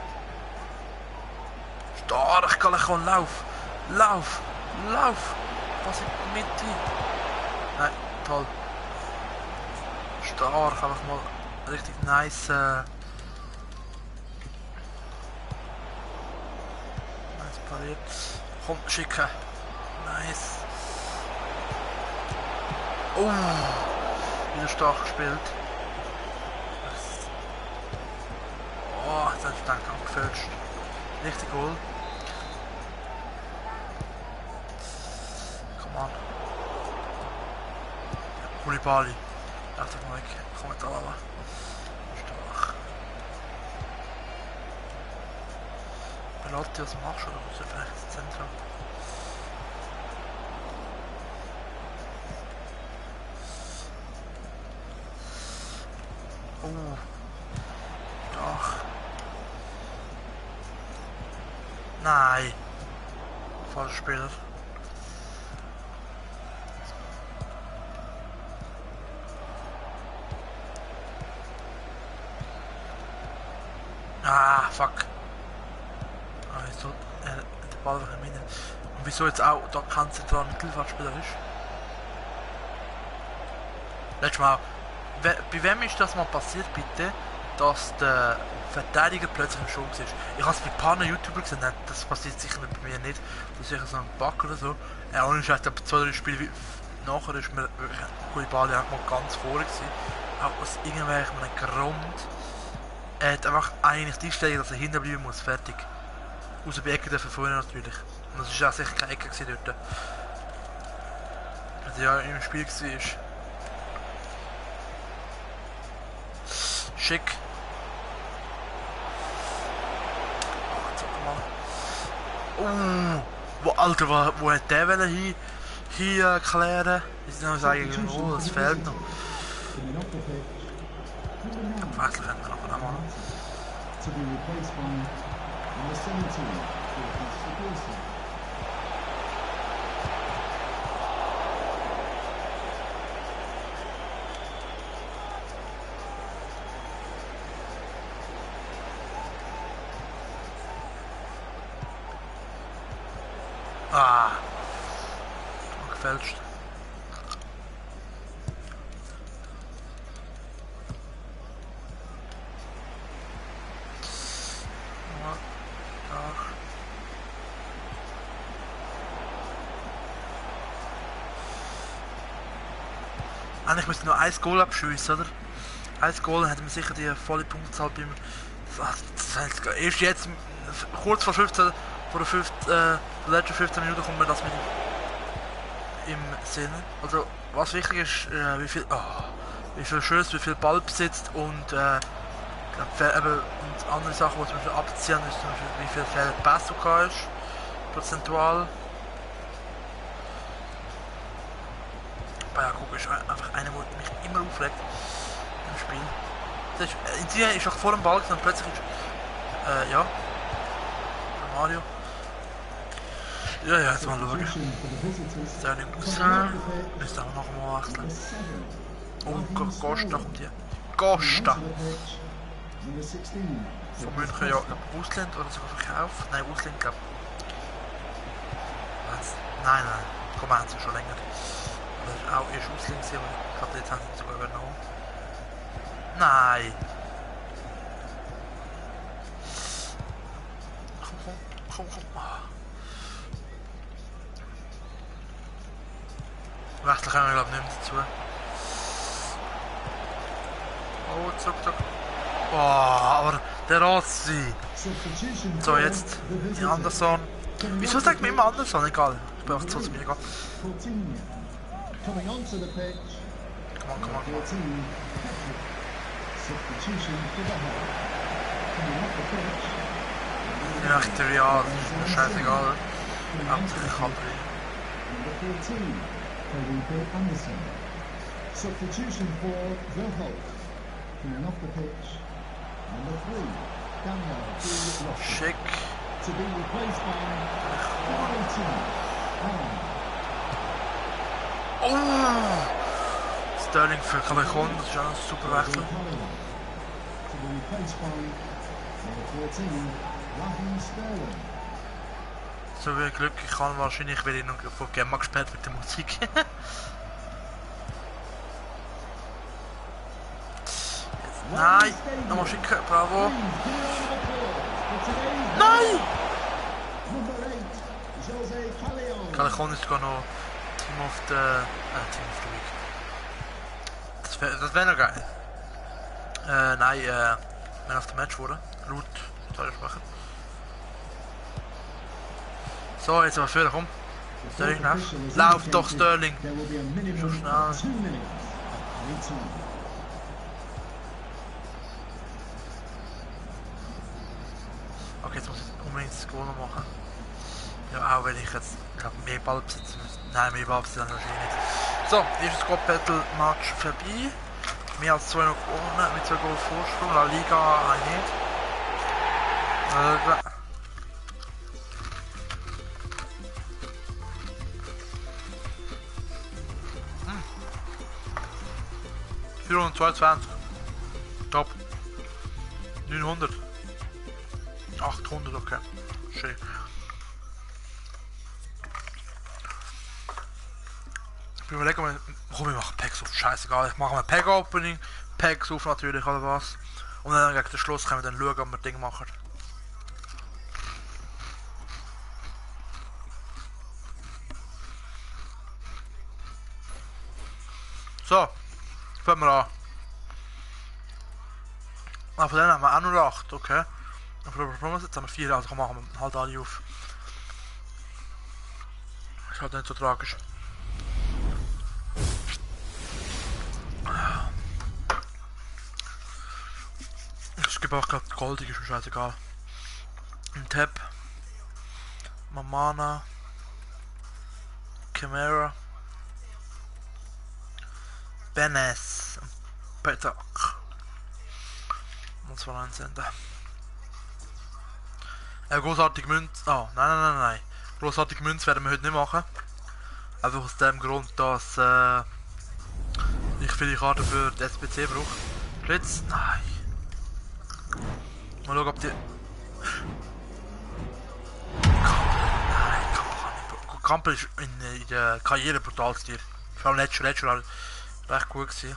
[SPEAKER 1] Stark, Galachon, lauf. Was in die Mitte? Nein, toll. Stark, einfach mal richtig nice. Nice pariert. Komm, schicken. Nice. Oh, wieder stark gespielt. Oh, das hat den Kampf gefälscht. Richtig Goal. Come on. Koulibaly. Laat het maar weg. Gewoon met alle. Stark. Belotti, was machst du? Oder muss er vielleicht ins Zentrum? Oh. Stark. Nein. Falscher Spieler. Ah, fuck. Ah, jetzt soll der Ball einfach im Innen. Und wieso jetzt auch da kein zentraler Mittelfeldspieler ist? Letztes Mal, bei wem ist das mal passiert, bitte, dass der Verteidiger plötzlich im Sturm ist? Ich habe es bei ein paar YouTuber gesehen, das passiert sicher bei mir nicht. Das ist sicher so ein Bug oder so. Ohne Scheiß, aber 2-3 Spiele nachher ist mir Koulibaly auch mal ganz vorne gewesen. Auch aus irgendwelchem Grund. Er hat einfach eigentlich die Stelle, dass er hinten bleiben muss, fertig. Außer bei Ecke dürfen vorne natürlich. Und das war auch sicher keine Ecke dort. Weil er ja im Spiel war. Schick. Oh, Alter, wo hat der hier klären? Ich muss noch sagen, oh, das fehlt noch. Wechsel können wir nachher noch machen. Ah, gefälscht. Eigentlich müsste nur ein Goal abschiessen, oder? Ein Goal, dann hätten wir sicher die volle Punktzahl beim. Erst jetzt, kurz vor 15, vor der letzten 15 Minuten kommt mir das mit im Sinn. Also, was wichtig ist, wie viel Schuss, wie viel Ball besitzt und und andere Sachen, die zum Beispiel abziehen, ist zum Beispiel, wie viel Pass du hast, prozentual. Ja, guck, ist einfach einer, der mich immer aufregt im Spiel. Das ist auch vor dem Ball und plötzlich ist, ja, Mario. Ja, jetzt mal schauen. Sterling Cousin, müsste auch noch mal wechseln. Oh, Costa kommt hier. Costa! Von München, ja, Ausland oder sogar verkauft? Nein, Ausland, glaube ich. Nein, komm, haben sie schon länger. Das ist auch erst Ausland, aber ich glaube, jetzt haben sie sogar übernommen. Nein! Komm. Wechseln können wir, glaube ich, nicht mehr dazu. Oh, zack. Oh, aber der Rossi. So, jetzt die Anderson. Wieso sagt man immer Anderson? Egal. Ich bin auch so zu mir egal. Come on. Ja, echt Real, das ist mir scheißegal. Hauptsächlich Capri. Substitution for Verhoek. Coming off the pitch. Number 3, Daniel Schick. To be replaced by Oh! Sterling für Callejon, das ist ja ein super Wechsel. To be replaced by number 14, Raheem Sterling. So viel Glück ich kann, wahrscheinlich werde ich noch von Gemma gesperrt mit der Musik. Nein! Nochmal schicken, bravo! Nein! Callejon ist sogar noch Team of the Week. Das wäre noch geil. Nein, Man of the Match wurde. Laut Stadionsprecher. So, jetzt aber für, komm. Sterling nach. Lauf doch, Sterling. Schon schnell. Okay, jetzt muss ich unbedingt das Goal noch machen. Ja, auch wenn ich jetzt, glaube mehr Ball besitzen müsste. Nein, mehr Ball besitzen wahrscheinlich nicht. So, erstes Squad Battle Match vorbei. Mehr als 2 noch gewonnen, mit 2 Goal Vorsprung. La Liga nicht. 422. Top. 900. 800, okay. Schön. Ich überlege mal, komm, ich mache Packs auf. Scheißegal, ich mache mal Pack Opening, Packs auf natürlich, oder was. Und dann gegen den Schluss können wir dann schauen, ob wir Ding machen. So, fangen wir an. Ah, von denen haben wir auch nur 8, okay. Und von der Performance jetzt haben wir 4, also machen wir halt alle auf. Ist halt nicht so tragisch. Ich gebe auch gerade goldig, ist mir scheißegal. Ein Tab. Mamana. Chimera. Benes. Petak. Und zwar einsenden. Großartige Münz. Oh, nein. Großartige Münz werden wir heute nicht machen. Einfach aus dem Grund, dass ich viele Karten für die SBC brauche. Blitz? Nein. Mal schauen, ob die. Nein, Kampel ist in der Karriere brutal zu dir. Vor allem letztes Jahr recht gut gewesen.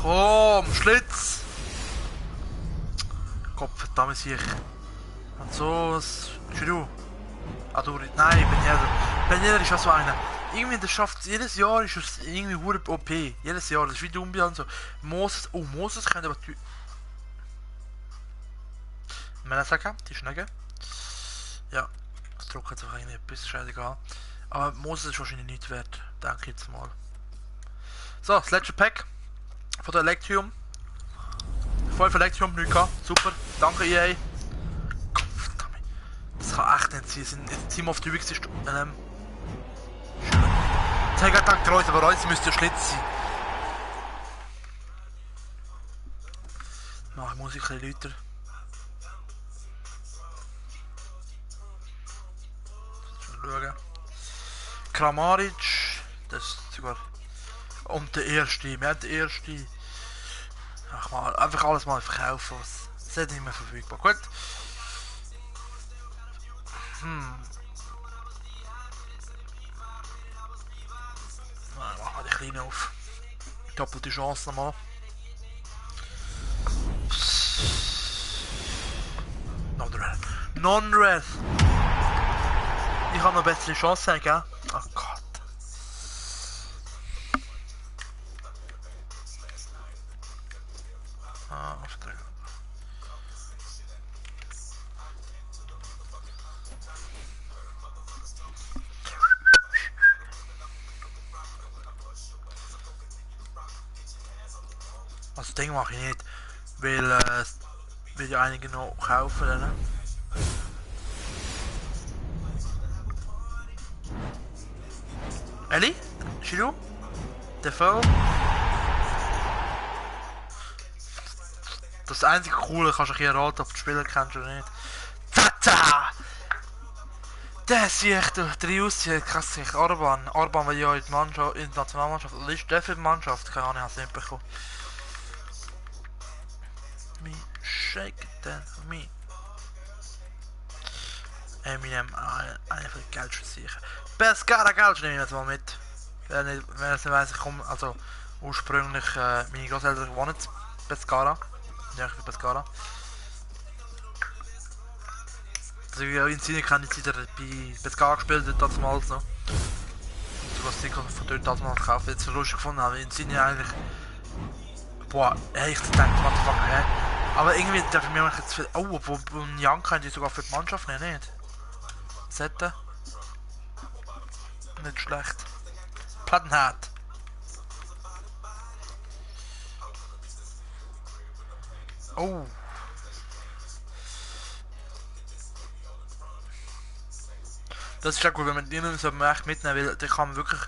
[SPEAKER 1] Komm, Schlitz! Kopf, verdammt sich. Und so, was bist du? Ah, du, nein, Ben ist auch so einer. Irgendwie, der schafft jedes Jahr, ist es irgendwie hure OP. Jedes Jahr, das ist wie Dumbi und so. Moses, oh, Moses könnte aber. Menasaka, die Schnecke. Ja, das Druck hat einfach irgendwie etwas, scheißegal. Aber Moses ist wahrscheinlich nicht wert, denke ich jetzt mal. So, das letzte Pack von der Electrium. 5 Electrium, 9k, super, danke EA. Verdammt, das kann echt nicht sein, sind jetzt Team of the Weeks ist. Schön. Jetzt habe ich gedacht, Reus, aber Reus müsste ja Schlitz sein. Mach ich Musik ein bisschen lauter. Schauen. Kramaric, das ist sogar. Und der erste, wir haben den erste. Ach mal, einfach alles mal verkaufen, was. Das ist nicht mehr verfügbar. Gut. Machen wir die Kleine auf. Doppelte Chance nochmal. Non-Red. Non-Red! Ich habe noch bessere Chancen, gell? Ach Gott. Also das Ding mache ich nicht, weil will ja einige noch kaufen. Dann. Ellie? Shiru? Der Fall? Das einzige Coole, kannst du ein bisschen erraten, ob du Spieler kennst oder nicht. Tata! Der sieht durch drei aussieht, krass sich Arban. Arban war ja in die Mannschaft, in die Nationalmannschaft, oder ist der für die Mannschaft? Keine Ahnung, ich habe es nicht bekommen. Me shake that me. Eminem, einer von den Geldschen sicher. Pescara Geld nehme ich jetzt mal mit. Wer es nicht weiss, ich komme, also ursprünglich, meine Großeltern wohnen in Pescara. Ja, ich bin Pescara. Also in Sinne kenne ich wieder bei Pescara gespielt, damals noch. Sogar Sticker von dort damals gekauft, jetzt so lustig gefunden habe. In Sinne eigentlich... Boah, hey, ich dachte, what the fuck, hä? Aber irgendwie darf ich mir jetzt viel... Oh, obwohl Jan kann die sogar für die Mannschaft nehmen, nicht? Was hat der? Nicht schlecht. Plattenhardt. Oh. Das ist ja gut, wenn man die nicht so echt mitnehmen will, dann kann man wirklich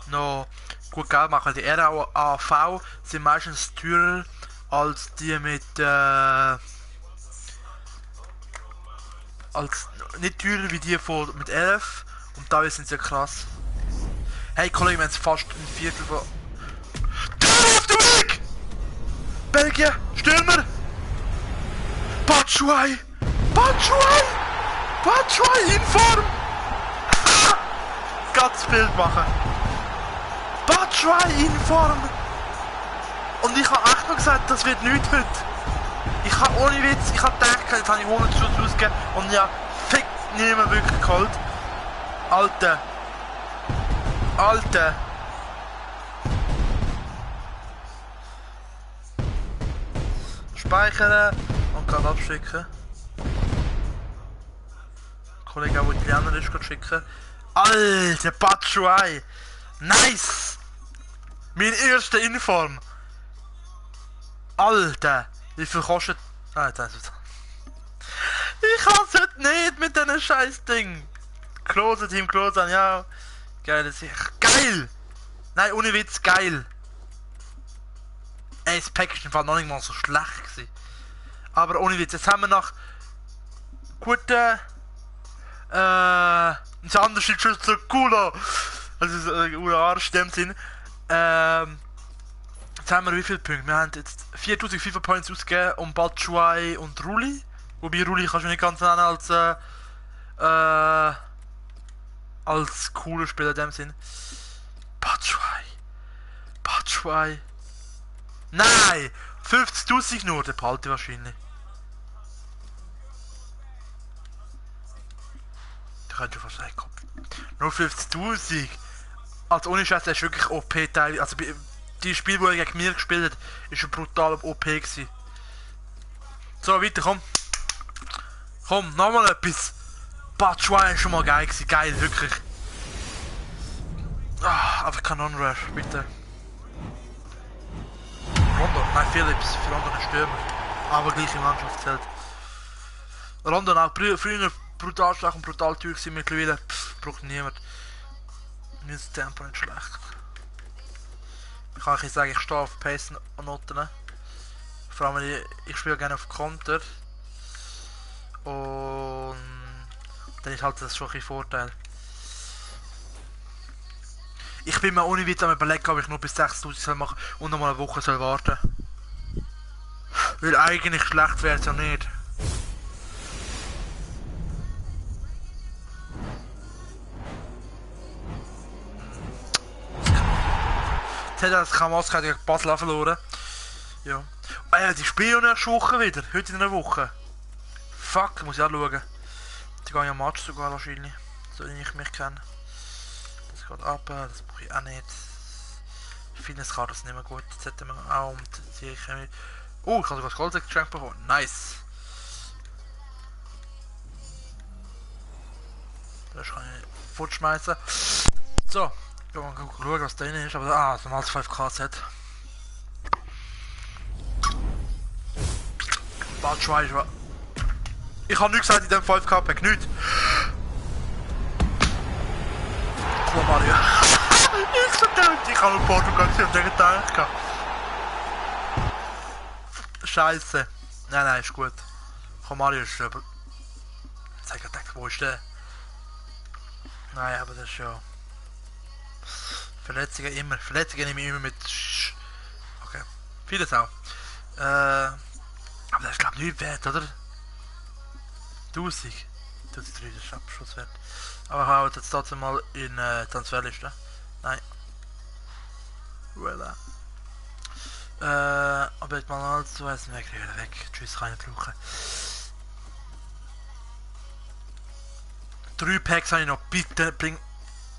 [SPEAKER 1] noch gut Geld machen. Die RAV sind meistens teurer als die mit als nicht teurer wie die von mit 11 und da sind sie ja krass. Hey Kollege, wir haben fast ein Viertel von... Tür auf den Weg! Belgien, Stürmer! Batshuayi! Batshuayi! Batshuayi in Form! Ganz Bild machen! Batshuayi in Form! Und ich habe echt noch gesagt, das wird nichts heute. Ich habe ohne Witz, ich habe gedacht, jetzt habe ich 100 Schuss ausgegeben und ja, fick niemand wirklich geholt. Alter! Alter! Speichern und gerade abschicken. Kollege, der Italiener ist gerade schicken. Alter, Batshuayi! Nice! Mein erster Inform! Alter! Wie viel kostet... Ah, das ist... Ich hasse es nicht mit diesen scheiß Ding! Klose, Team Klose, ja. Geil, das ist... Geil! Nein, ohne Witz, geil! Ey, das Pack ist im Fall noch nicht mal so schlecht gewesen. Aber ohne Witz, jetzt haben wir nach guten... das andere ist schon so cooler. Also, Arsch in dem Sinn. Jetzt haben wir wie viele Punkte? Wir haben jetzt 4000 FIFA Points ausgegeben um Batshuayi und Rulli. Wobei Rulli kannst du nicht ganz nennen als cooler Spieler in dem Sinn. Batshuayi. Batshuayi. Nein! 50.000 nur, der behalte wahrscheinlich. Da könnt ihr fast sagen, komm. Nur 50.000! Also ohne Scheiß, der ist wirklich OP-Teil. Also die Spiel, wo er gegen mir gespielt hat, ist schon brutal OP gewesen. So, weiter, komm. Komm, nochmal etwas. Batshuayi ist schon mal geil gewesen, geil, wirklich. Ah, aber Kanon-Rush, bitte. Rondo, nein, Phillips, für Rondo ein Stürmer. Aber gleiche Mannschaft zählt. Rondo auch früher brutal stark und brutal teuer gewesen, mittlerweile braucht niemand. Mir ist das Tempo nicht schlecht. Ich kann sagen, ich stehe auf Pace-Noten. Vor allem, ich spiele gerne auf Konter. Und dann ist halt das schon ein Vorteil. Ich bin mir ohne Witz am überlegen, ob ich nur bis 6.000 machen soll und nochmal eine Woche soll warten. Weil eigentlich schlecht wäre es ja nicht. Jetzt hat er das Kamaska gegen Basel verloren. Ja. Die spielen nächste Woche wieder. Heute in einer Woche. Fuck, muss ich auch schauen. Die gehen ja Match sogar wahrscheinlich. So wie ich mich kenne. Das geht ab, das brauche ich auch nicht. Ich finde, es kann das nicht mehr gut. Jetzt hätten wir auch und die Chemie. Oh, ich habe sogar das Goldgeschenk bekommen. Nice. Das kann ich fortschmeißen. So, ich mal schauen, was da drin ist. Aber so ein altes 5K-Set. Batshuayi ist... Ich habe nichts gesagt in dem 5K-Pack, nichts. Komm, Mario. Ich so dämmt, ich habe nur Portugal gesehen und gedacht. Scheiße. Nein, ist gut. Komm, Mario ist über... Jetzt habe ich gedacht, wo ist der? Nein, aber das ist ja... Verletzungen immer. Verletzungen nehme ich immer mit... Okay. Vieles auch. Aber das ist glaube ich nicht wert, oder? 1000. 1003, das ist Abschusswert. Aber ich habe jetzt trotzdem mal in Transferliste. Nein. Voilà. Aber jetzt mal alles zu essen weg. Tschüss, kann ich nicht brauchen. 3 Packs habe ich noch. Bitte bring...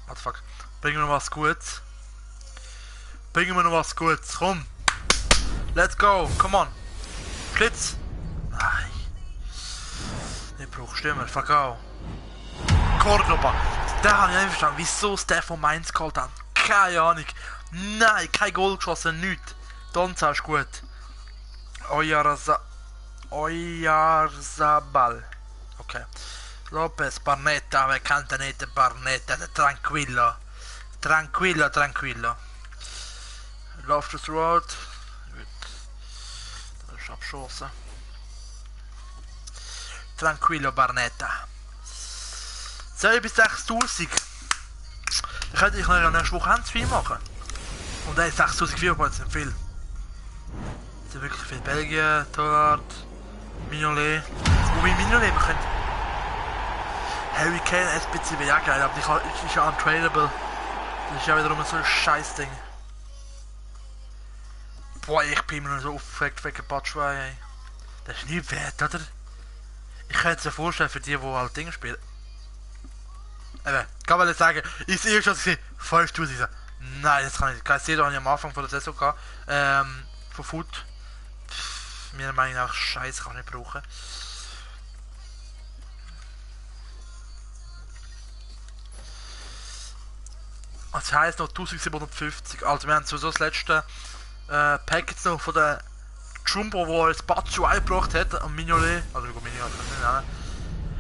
[SPEAKER 1] What the fuck? Bringen wir noch was Gutes. Bringen wir noch was Gutes. Komm. Let's go. Come on. Schlitz. Nein. Ich brauche Stürmer. Fuck auch. Cordoba. Der habe ich nicht verstanden. Wieso es der von Mainz geholt hat. Keine Ahnung. Nein, kein Goal geschossen. Nichts. Donza ist gut. Oyarzabal. Okay. Lopez, Barnetta, wer kennt den nicht? Der Barnetta, der Tranquillo. Tranquillo. Loftus Road. Gut. Das ist abgeschossen. Tranquillo, Barnetta. 2 bis 6'000. Da könnte ich noch nächste Woche zu viel machen. Und dann 6'000 Viewer sind viel. Das sind wirklich viel. Belgien, Torwart, Mignolet. Wobei Mignolet, wir können... Harry Kane, SBC wäre ja geil, aber die ist ja untradable. Das ist ja wiederum so ein Scheißding. Boah, ich bin mir noch so aufgeregt wegen Batshuayi, ey. Das ist nicht wert, oder? Ich könnte es mir vorstellen für die halt Dinge spielen. Eben, kann man sagen, ich sehe schon, dass ich 5'000 so. Nein, das kann ich nicht. Ich sehe, da habe ich am Anfang von der Saison gehabt. Von Foot. Meiner Meinung nach Scheiße, kann ich nicht brauchen. Das heisst noch 1750. Also wir haben sowieso das letzte Pack jetzt noch von der Jumbo, wo er das Batsu eingebracht hat, am Mignolet. Also Mignolet, kann ich nicht nennen.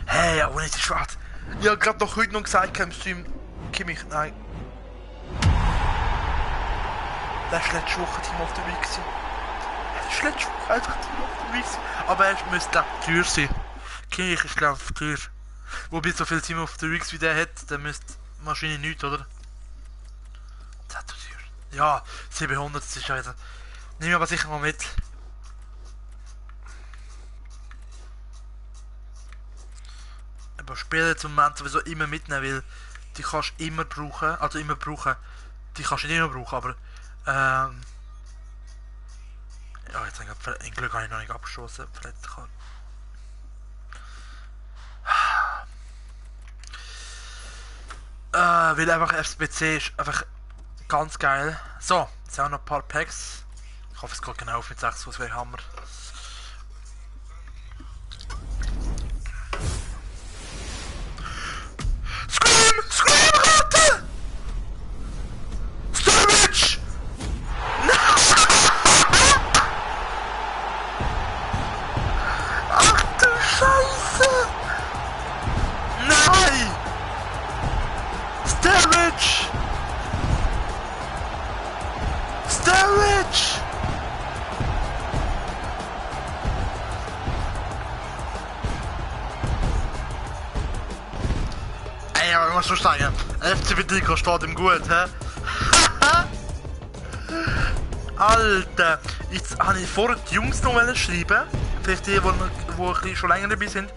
[SPEAKER 1] Hey, ja, ohne die Schwarz. Ich habe gerade noch heute noch gesagt im Stream, Kimmich, nein. Das war letzte Woche Team of the Week. Das war letzte Woche einfach Team of the Week. Aber er müsste teuer sein. Kimmich ist glaube ich teuer. Wobei so viel Team of the Week wie der hat, dann müsste wahrscheinlich nichts, oder? Ja, 700 ist ja wieder. Nehmen wir aber sicher mal mit. Aber Spiele zum Moment sowieso immer mitnehmen, weil die kannst du immer brauchen. Also immer brauchen. Die kannst du nicht immer brauchen, aber ja, jetzt habe ich im Glück habe ich noch nicht abgeschossen. Weil einfach FSBC ist einfach ganz geil. So, jetzt haben wir noch ein paar Packs. Ich hoffe, es geht genau auf mit 6 aus, wäre Hammer. Scream, Ratte! Sturridge! Ach du Scheiße! Nein! Sturridge! Sturridge! Ey, aber ich muss schon sagen, FC Diko steht ihm gut, hä? Alter! Jetzt habe ich vorher die Jungs noch schreiben. Vielleicht die, die schon länger dabei sind.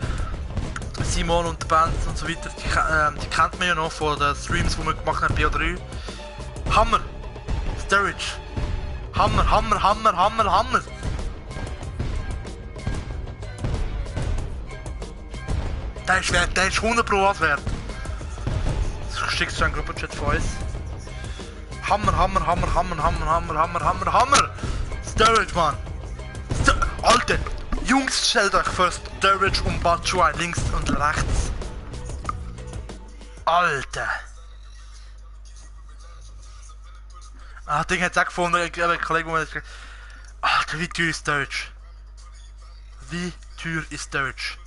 [SPEAKER 1] Simon und die Band und so weiter. Die kennt man ja noch von den Streams, die wir gemacht haben bei BO3. Hammer! Sturridge! Hammer, Hammer, Hammer, Hammer, Hammer! Der ist wert, der ist 100 Pro was wert. Das schickst du einen Gruppenchat von uns. Hammer, Hammer, Hammer, Hammer, Hammer, Hammer, Hammer, Hammer, Hammer! Sturridge, Mann! Alter! Jungs, stellt euch für Sturridge und Batshuayi links und rechts. Alter! Ah, Ding hat es auch gefunden, ein Kollege, der gesagt hat, Alter, wie teuer ist Sturridge? Wie teuer ist Sturridge?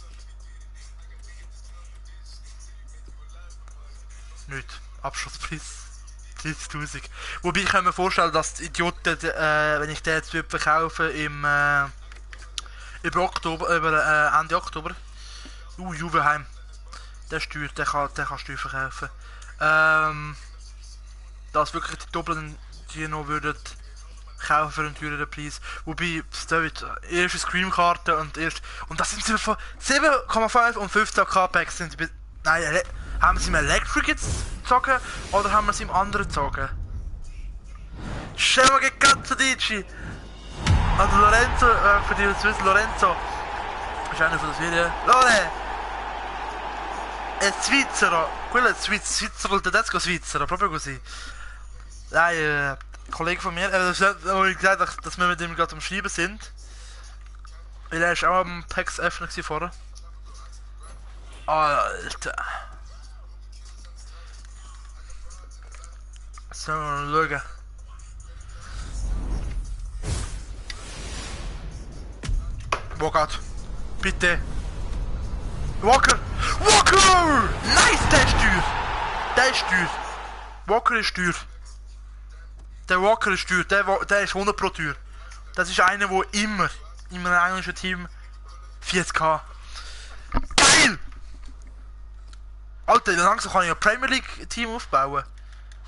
[SPEAKER 1] Nicht. Abschlusspreis 30.000. Wobei ich kann mir vorstellen, dass die Idioten, wenn ich den jetzt verkaufe über Oktober, Ende Oktober. Juveheim. Der steuert, der kann Steuer verkaufen. Dass wirklich die Doppelten die noch würden kaufen für einen teureren Preis. Wobei, David, erste Scream-Karte und das sind sie von 7,5 und 15k Packs sind sie. Nein, haben sie im Electric jetzt gezogen oder haben wir sie im anderen gezogen? Scemo che cazzo dici? Also Lorenzo, für die, was wissen, Lorenzo ist einer von das Video. Lore! è svizzero, quello è svizzero, il tedesco svizzero, proprio così. Dai, Kollege von mir, das habe ich gesagt, dass wir mit dem gerade am Schreiben sind. Weil er ist auch am Packs öffnen vorher. Alter. So, schauen. Walkout. Bitte. Walker! Walker! Nice, der ist teuer! Der ist teuer. Walker ist teuer. Der Walker ist teuer, der ist 100 pro teuer. Das ist einer, der immer in einem englischen Team 40k. Geil! Alter, langsam kann ich ein Premier League Team aufbauen.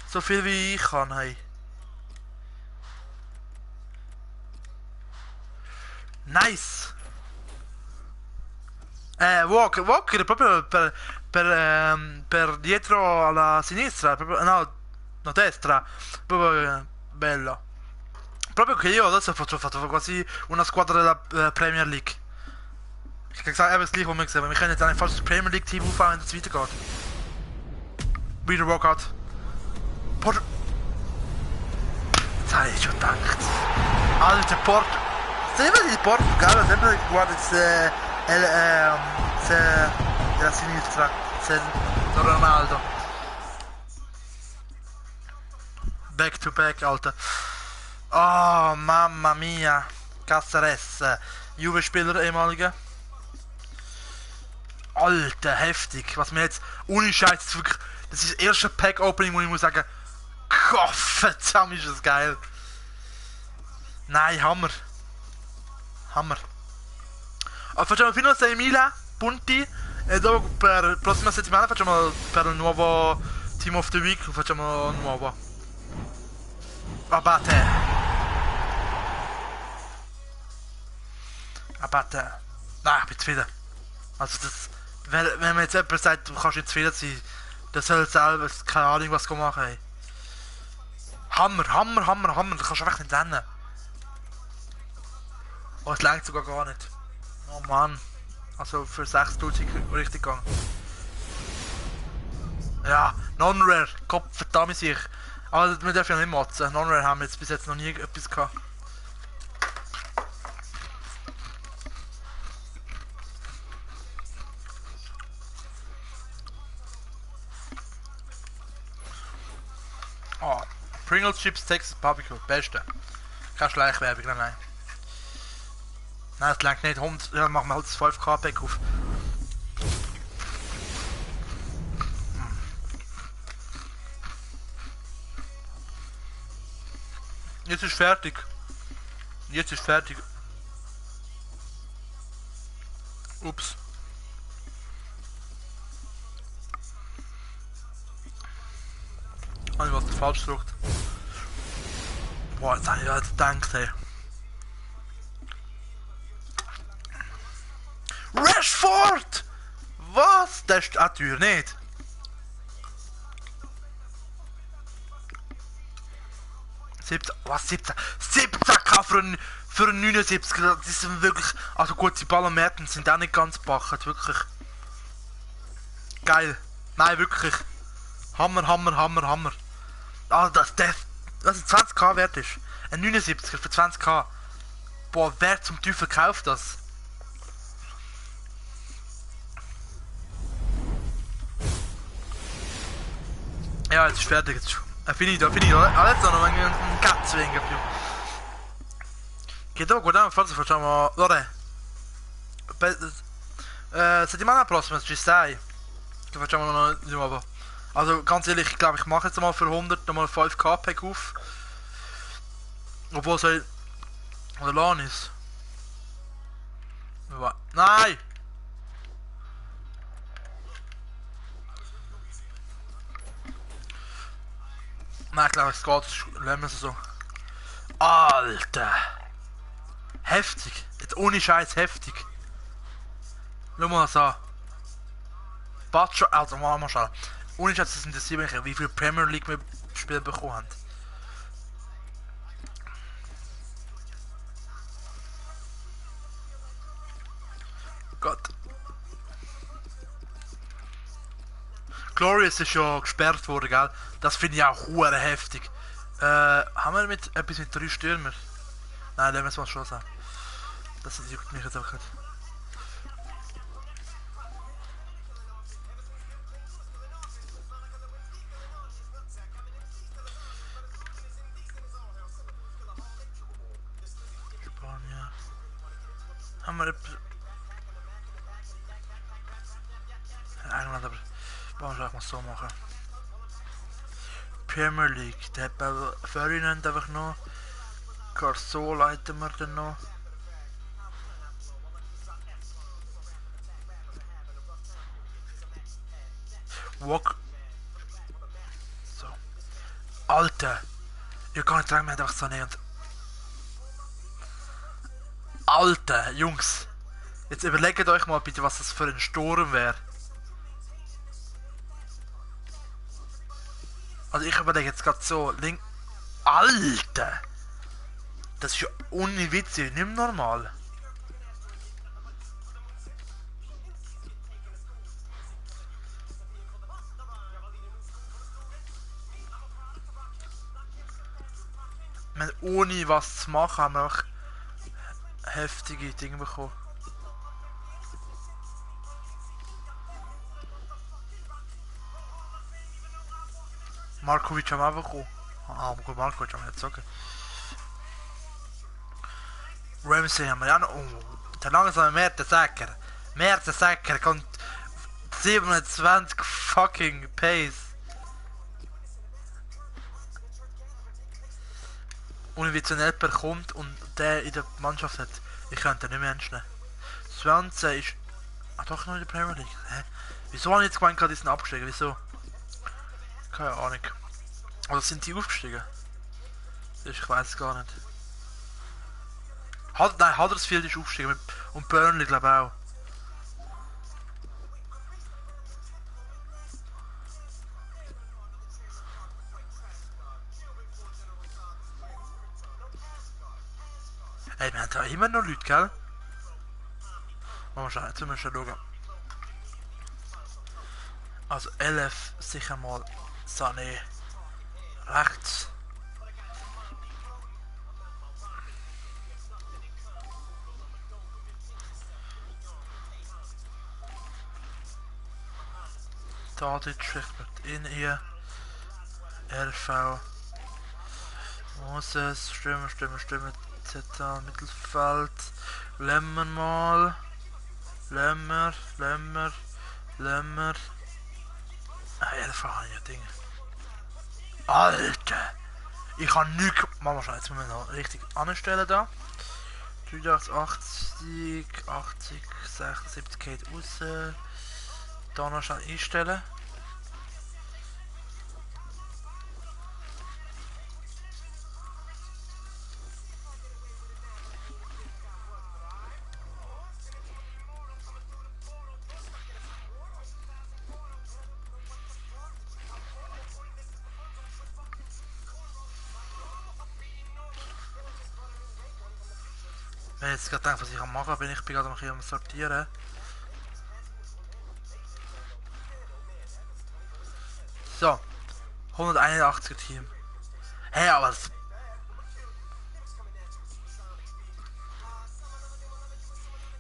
[SPEAKER 1] So viel wie ich kann, hey. Nice! Walker, proprio per dietro alla sinistra, proprio, no, a destra, proprio bello. Proprio che io adesso ho fatto quasi una squadra della Premier League. Ich kann sagen, das gleiche, was wir gesehen haben. Wir können jetzt einfach das Premier League Team aufbauen, wenn es weitergeht. Wieder Walkout. Jetzt habe ich schon gedacht. Alter, Sempre di Portogallo, sempre guarda della sinistra, se Ronaldo. Back to back, Alter. Oh, mamma mia. Caceres. Juve-Spieler, ehemaliger. Alter, heftig. Was mir jetzt ohne Scheiß wirklich. Das ist das erste Pack-Opening, wo ich muss sagen, Gottverdammt, ist das geil. Nein, Hammer. Hammer. Facciamo fino a 6.000 punti e dopo per la prossima settimana facciamo per il nuovo Team of the Week, facciamo nuovo. Abate. Abate. Ah, bin zufrieden. Also das, wenn mir jetzt jemand sagt, du kannst nicht zufrieden sein, der soll selber, keine Ahnung was machen, ey. Hammer, Hammer, Hammer, Hammer, das kannst du einfach nicht nennen. Oh, es reicht sogar gar nicht. Oh Mann. Also für 6.000 richtig gegangen. Ja, Non-Rare. Kopf, verdammt sich. Aber wir dürfen ja nicht motzen. Non-Rare haben wir jetzt bis jetzt noch nie etwas gehabt. Oh, Pringles Chips Texas Barbecue. Beste. Keine Schleichwerbung, nein. Nein, es langt nicht. 100, ja, machen wir halt das 5k Pack auf. Jetzt ist fertig. Jetzt ist fertig. Ups. Habe ich was falsch gedrückt. Boah, jetzt habe ich jetzt gedacht, ey. Rashford! Was? Das ist eine Tür nicht. Was 17? 17k für einen 79. Das sind wirklich. Also gut, die Ball und Mertens sind auch nicht ganz gebacken. Wirklich. Geil. Nein, wirklich. Hammer, Hammer, Hammer, Hammer. Also das 20k wert ist. Ein 79er für 20k. Boah, wer zum Teufel kauft das? Ja, jetzt ist fertig. Jetzt finito. Adesso non vengo un cazzo venga più. Che dopo guardiamo, forse facciamo. Vabbè. Settimana prossima ci stai. Che facciamo di nuovo. Also ganz ehrlich, ich glaube, ich mache jetzt mal für 100 nochmal 5k Pack auf. Obwohl es halt. Oder LAN ist. Nein! Nein, ich glaube, es geht. Lassen wir es so. Alter! Heftig! Jetzt ohne Scheiß heftig! Schau mal das an. Batscho, also mal schauen. Ohne Scheiß, das interessiert mich, wie viel Premier League wir Spiele bekommen haben. Gott. Glorious ist ja gesperrt worden, gell? Das finde ich auch hure heftig. Haben wir etwas mit 3 Stürmer? Nein, lassen wir es mal schon sagen. Das juckt mich jetzt auch nicht. Spanien. Haben wir etwas... England, aber... Wollen wir es mal so machen. Premier League, der hat bei Ferdinand einfach noch. Carso leiten wir dann noch. Walk. So. Alter! Ich kann nicht sagen, wir haben einfach so näher. Alter, Jungs! Jetzt überlegt euch mal bitte, was das für ein Sturm wäre. Also ich überlege jetzt gerade so, link. Alter! Das ist ja unwitzig, nicht mehr normal. Ohne was zu machen, haben wir auch heftige Dinge bekommen. Markovic haben wir auch bekommen. Ah, gut, Markovic haben wir nicht sagen. Ramsey haben wir ja noch. Oh, der langsame Mertesacker. Mertesacker kommt 27 fucking Pace. Und wie zu jemand kommt und der in der Mannschaft hat, ich könnte nicht mehr ernst nehmen. Swansea ist... Ah, doch noch in der Premier League. Hä? Wieso habe ich jetzt gemeint, die sind abgestiegen? Wieso? Keine Ahnung. Oder sind die aufgestiegen? Ich weiß es gar nicht. Nein, Huddersfield ist aufgestiegen und Burnley glaube ich auch. Ey, wir haben da immer noch Leute, gell? Mal schauen, jetzt müssen wir schon schauen. Also 11 sicher mal Sané rechts. Tadic vielleicht mit in hier. RV. Moses, Stürmer, Zeta, Mittelfeld. Lemmer mal. Lemmer. Ah, RV habe ich ja Dinge. Alter! Ich kann nichts. Mal schauen, jetzt müssen wir noch richtig anstellen da. 83, 80, 76 geht raus. Da noch schnell einstellen. Ich habe jetzt gerade gedacht, was ich machen kann, ich bin gerade am Sortieren. So, 181er Team. Hey, aber das...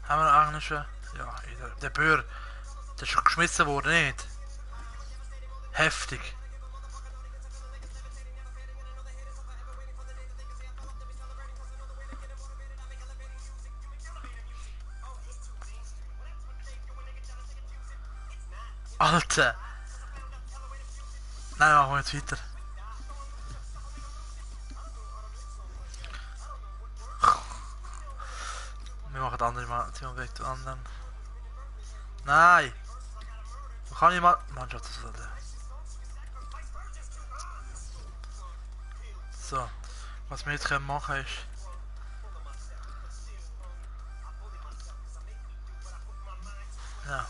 [SPEAKER 1] Haben wir noch englische? Ja, der Böhr. Der ist schon geschmissen worden, nicht? Heftig. Alter! Nein, machen wir jetzt weiter. Wir machen andere Team weg zu anderen. Nein! Man kann nicht mal... Mannschaft das sollte. So. Was wir jetzt machen können ist... Ja.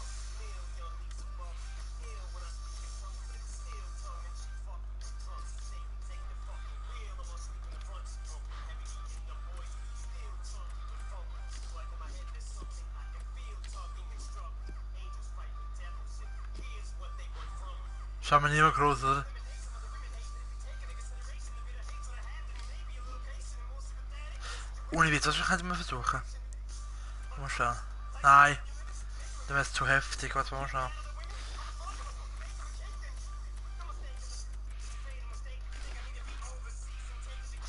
[SPEAKER 1] haben wir niemand groß, oder? Ohne Witz, was könnten wir versuchen? Mal schauen. Nein. Dann wäre es zu heftig. Warte mal schauen.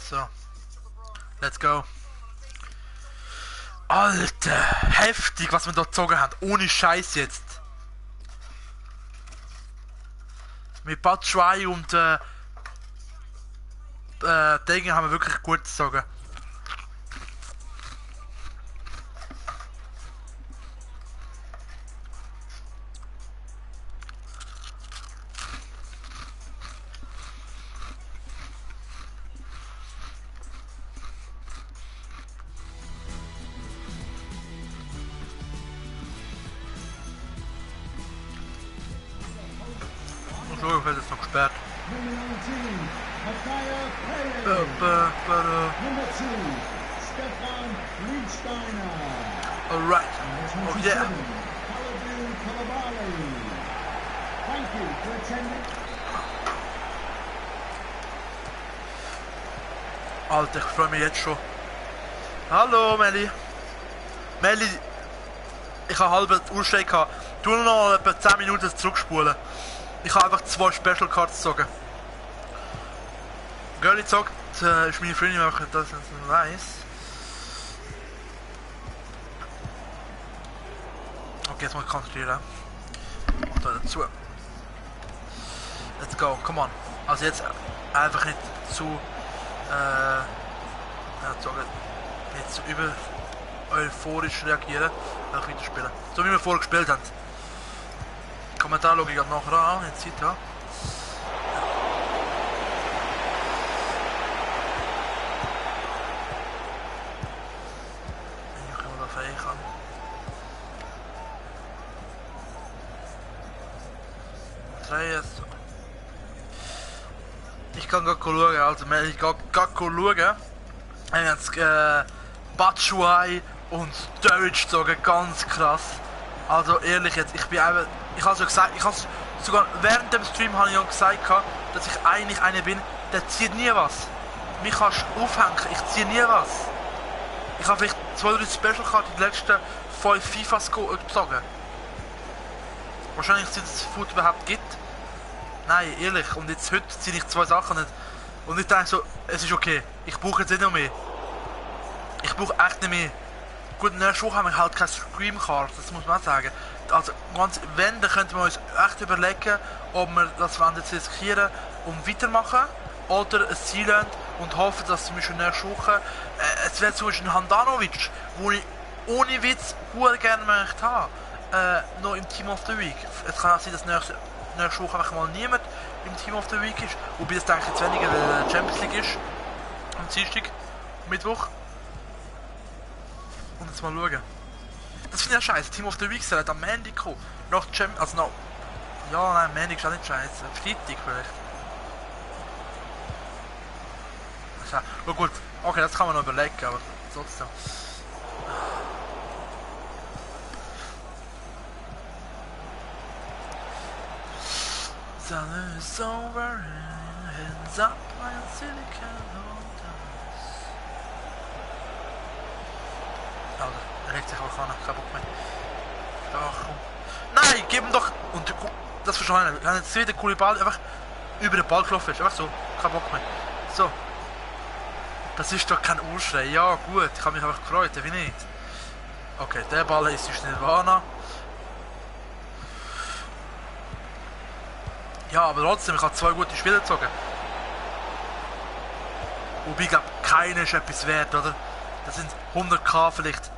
[SPEAKER 1] So. Let's go. Alter, heftig, was wir da gezogen haben. Ohne Scheiß jetzt. Mit Batschuai und Dinge haben wir wirklich gut gezogen. So, wird es noch gesperrt. Alright. Oh yeah. Alter, ich freue mich jetzt schon. Hallo Melli. Melli, ich habe halbe Uhrstein gehabt. Tu nur noch etwa 10 Minuten zurückspulen. Ich habe einfach 2 Special Cards gezogen. Girlie zockt, ist meine Freundin, wenn ich das nicht weiss. Okay, jetzt muss ich konzentrieren. Mach da dazu. Let's go, come on. Also jetzt einfach nicht zu nicht zu über euphorisch reagieren, einfach weiterspielen. So wie wir vorher gespielt haben. Kommentar schaue ich gerade nachher an, jetzt Zeit habe. Ich kann da fähig an. Ich kann gerade schauen, also ich kann gerade schauen. Wir haben jetzt Batschuai und Sturridge gezogen, ganz krass. Also ehrlich jetzt, ich bin einfach, ich habe gesagt, ich habe sogar während dem Stream habe ich ja gesagt, dass ich eigentlich einer bin, der zieht nie was. Mich kannst du aufhängen, ich ziehe nie was. Ich habe vielleicht 2 oder 3 Special Cards in den letzten 5 FIFAs gezogen. Wahrscheinlich seit es Food überhaupt gibt. Nein, ehrlich, und jetzt heute ziehe ich 2 Sachen nicht. Und ich denke so, es ist okay, ich brauche jetzt nicht noch mehr. Ich brauche echt nicht mehr. Gut, in der Woche haben wir halt keine Scream-Card, das muss man auch sagen. Also, ganz, wenn, dann könnten wir uns echt überlegen, ob wir das jetzt riskieren und weitermachen oder ein Ziel haben und hoffen, dass zum Beispiel nächste Woche es wäre zum Beispiel ein Handanovic, wo ich ohne Witz gut gerne möchte haben, noch im Team of the Week. Es kann auch sein, dass nächste Woche einfach mal niemand im Team of the Week ist, wobei das denke ich jetzt weniger, weil Champions League ist am Dienstag, Mittwoch. Und jetzt mal schauen. Das finde ich ja scheiße. Team of the Week soll am Montag kommen. Nach Champions, also noch. Ja, nein, Montag ist auch nicht scheiße. Freitag vielleicht. Also, oh gut, okay, das kann man noch überlegen, aber trotzdem. Sun is over, hands up like silicon holders. Alter, er regt sich auch an, kein Bock mehr. Ach komm. Nein, gib ihm doch! Und das verstehe ich nicht. Wir haben jetzt wieder den coolen Ball, einfach über den Ball gelaufen ist. Einfach so, kein Bock mehr. So. Das ist doch kein Urschrei. Ja gut, ich habe mich einfach gefreut, wie nicht. Okay, der Ball ist Nirvana. Ja, aber trotzdem, ich habe 2 gute Spiele gezogen. Wobei, ich glaube, keiner ist etwas wert, oder? Das sind 100k vielleicht.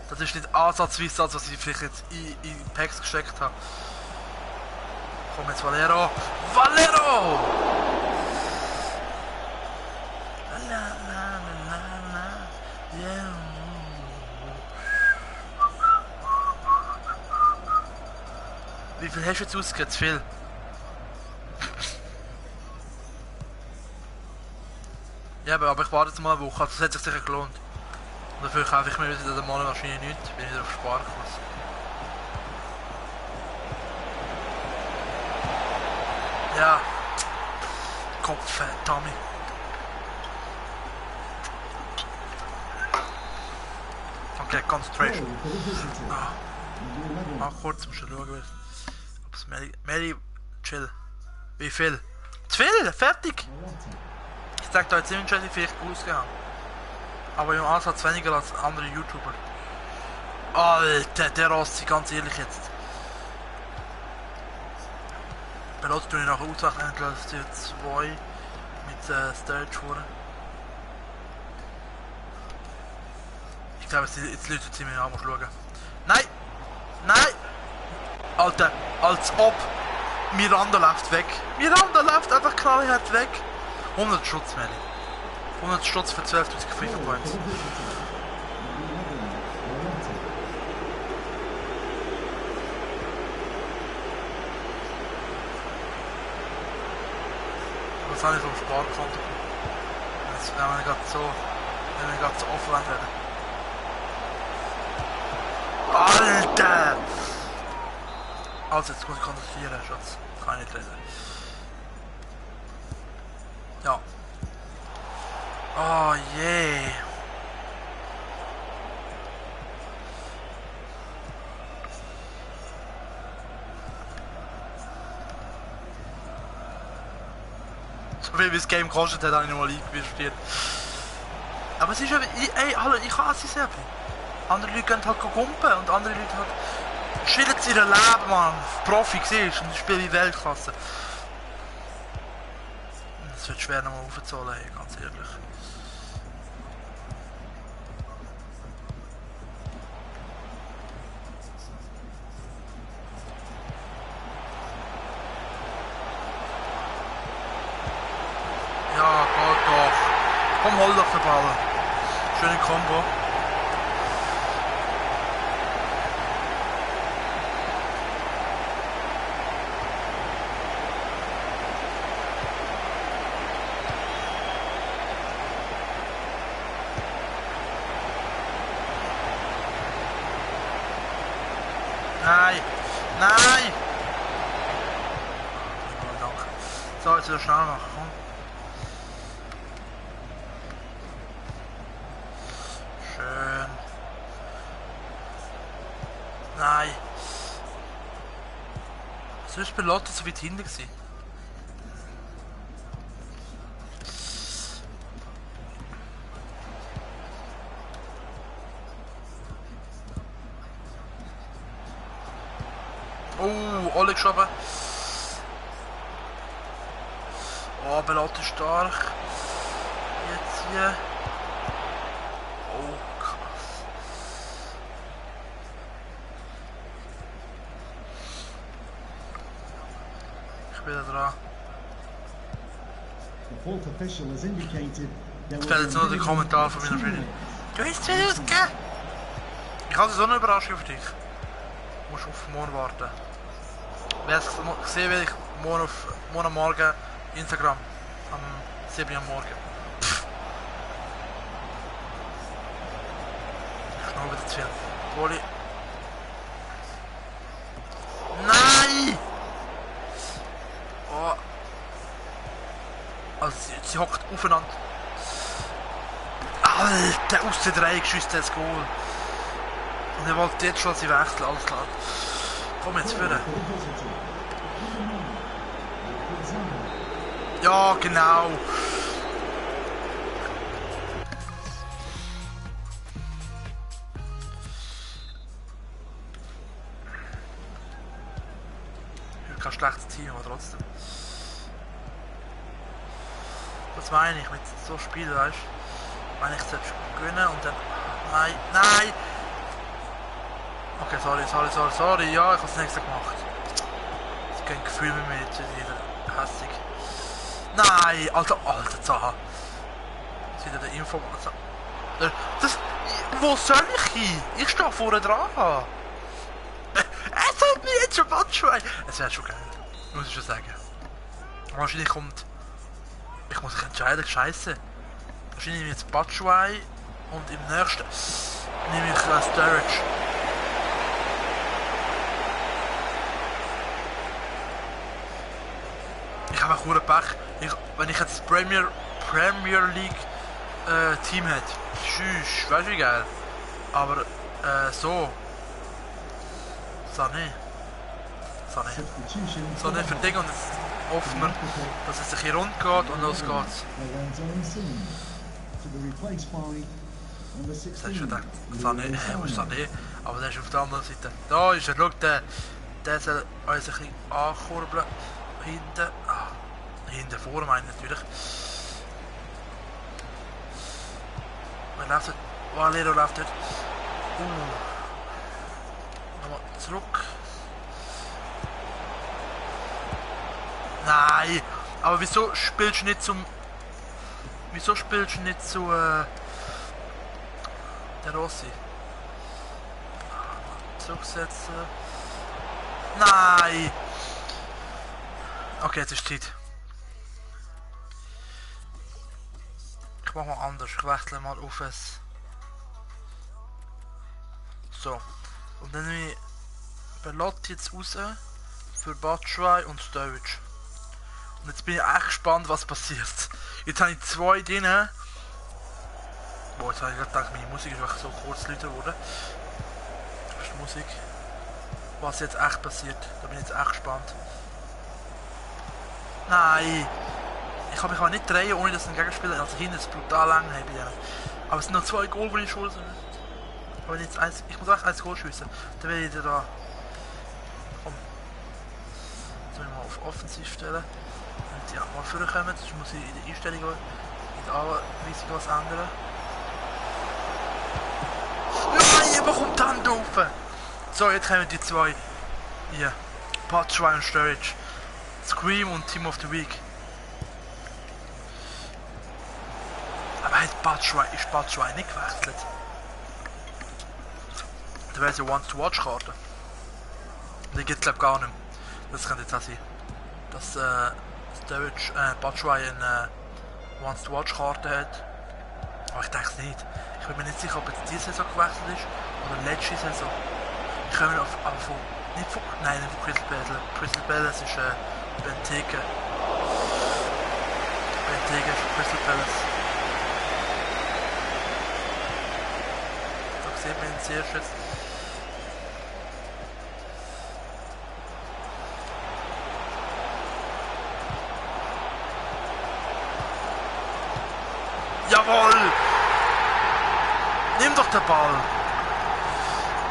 [SPEAKER 1] Das ist nicht ansatzweise das, was ich vielleicht jetzt in Packs gesteckt habe. Komm jetzt, Valero! Valero! Yeah. Wie viel hast du jetzt ausgegeben? Zu viel? Ja, aber ich warte jetzt mal eine Woche, also das hat sich sicher gelohnt. Und dafür kaufe ich mir wieder den Mal wahrscheinlich nichts, bin wieder auf Sparkurs. Ja. Kopf, Tommy. Okay, Concentration. Ah, kurz, musst du schauen, ob es Mary, chill. Wie viel? Zu viel? Fertig? Ich sag da jetzt nicht, wie viel ich ausgegeben habe. Aber im Ansatz weniger als andere YouTuber. Alter, der Rossi, ganz ehrlich jetzt. Benutzt tue ich nachher ausrechnen, dass die 2 mit Stage vorne. Ich glaube, jetzt läutet sie mir an, muss schauen. Nein! Nein! Alter, als ob Miranda läuft weg. Miranda läuft einfach knallhart weg. 100 Schutz, Meli. 100 Schutz für 12.000 FIFA Points. Was habe ich vom Sparkonto? Jetzt werden wir gerade so offen werden. Alter! Also jetzt muss ich konzentrieren, Schatz. Kann ich nicht lesen. Ja. Oh je. So viel wie das Game kostet hat, habe ich nochmal investiert. Aber es ist eben, ey, hallo, ich hasse es eben. Andere Leute gehen halt gumpen und andere Leute halt chillen in ihrem Leben, Mann. Profi siehst und spielen wie Weltklasse. Es wird schwer nochmal aufzahlen, hey, ganz ehrlich. Ja, geht doch. Komm, hol doch den Ball. Schöne Combo. Nein! Nein! Oh, danke. So, jetzt wieder schnell machen, komm. Schön. Nein! Sonst bei Lotto so weit hinten gewesen. Oh, alle geschoben. Oh, Belotti stark. Jetzt hier. Oh, krass. Ich bin da dran. Ich werde jetzt noch den Kommentar von meiner Freundin. Du hast es wieder ausgegeben! Ich habe so eine Überraschung für dich. Du musst auf morgen warten. Wer es gesehen will, ich morgen Morgen Instagram am 7 Uhr morgen. Pff. Ich schnau wieder zu viel. Volley. Nein! Oh. Also sie hockt aufeinander. Alter, aus der 3 geschossen das Goal. Und er wollte jetzt schon sie wechseln, alles klar. Komm jetzt führen. Ja, genau. Kein schlechtes Team, aber trotzdem. Das meine ich mit so Spielen, weißt du? Wenn ich selbst gewinnen und dann. Nein, nein! Okay, sorry. Ja, ich habe es nicht gemacht. Das kein Gefühl mit mir jetzt wieder hässig. Nein, Alter, Zaha. Jetzt wieder der Info. Das. Wo soll ich hin? Ich stehe vorne dran. Es hat mir jetzt schon Batschwein. Es wäre schon geil. Muss ich schon sagen. Wahrscheinlich kommt. Ich muss mich entscheiden, scheiße. Wahrscheinlich nehme ich jetzt Batschwein und im nächsten nehme ich Sturridge. ich habe auch Pech. Wenn ich jetzt Premier League Team hätte, tschüss, weißt du wie geil. Aber so nicht. So nicht für Dinge und jetzt hoffen wir, dass es sich hier rund geht und los geht's. Das ist schon der Sané, wo ist Sané? Aber der ist auf der anderen Seite. Da ist er, schau, der soll uns ein bisschen ankurbeln. Hinten, hinten vorne meine ich natürlich. Wer läuft dort? Valero läuft dort. Nochmal zurück. Nein! Aber wieso spielst du nicht zum... Wieso spielst du nicht zu... der Rossi? Zurücksetzen. Nein! Okay, jetzt ist Zeit. Ich mach mal anders. Ich wechsle mal auf es. So. Und dann nehme ich Belotti jetzt raus für Batshuayi und Sturridge. Und jetzt bin ich echt gespannt, was passiert. Jetzt habe ich 2 drin. Boah, jetzt habe ich gerade gedacht, meine Musik ist einfach so kurz lauter geworden. Das ist die Musik. Was jetzt echt passiert, da bin ich jetzt echt gespannt. Nein! Ich kann mich aber nicht drehen, ohne dass ein Gegenspieler also hinten es brutal lang habe. Aber es sind noch 2 Goal, die ich schuld sind. Aber jetzt eins, ich muss echt 1 Goal schiessen. Dann werde ich da. Komm. Jetzt muss ich mal auf Offensiv stellen. Damit sie auch mal vorkommen. Sonst muss ich in der Einstellung, in der Anweisung was ändern. Nein, wo kommt die Hand rauf? So, jetzt kommen die 2. Hier. Batshuayi und Sturridge. Scream und Team of the Week. Aber ist Batshuayi nicht gewechselt? Da wäre es ja Want-to-Watch-Karte. Die gibt es glaube gar nicht mehr. Das könnte jetzt auch sein. Dass Batshuayi eine Want-to-Watch-Karte hat. Aber ich denke es nicht. Ich bin mir nicht sicher, ob jetzt diese Saison gewechselt ist oder letzte Saison. Ich komme aber von... Nicht von... Nein, nicht von Crystal Palace. Crystal Palace ist Benteke. Benteke ist Crystal Palace. Da sieht man ihn zuerst jetzt. Jawohl! Nimm doch den Ball!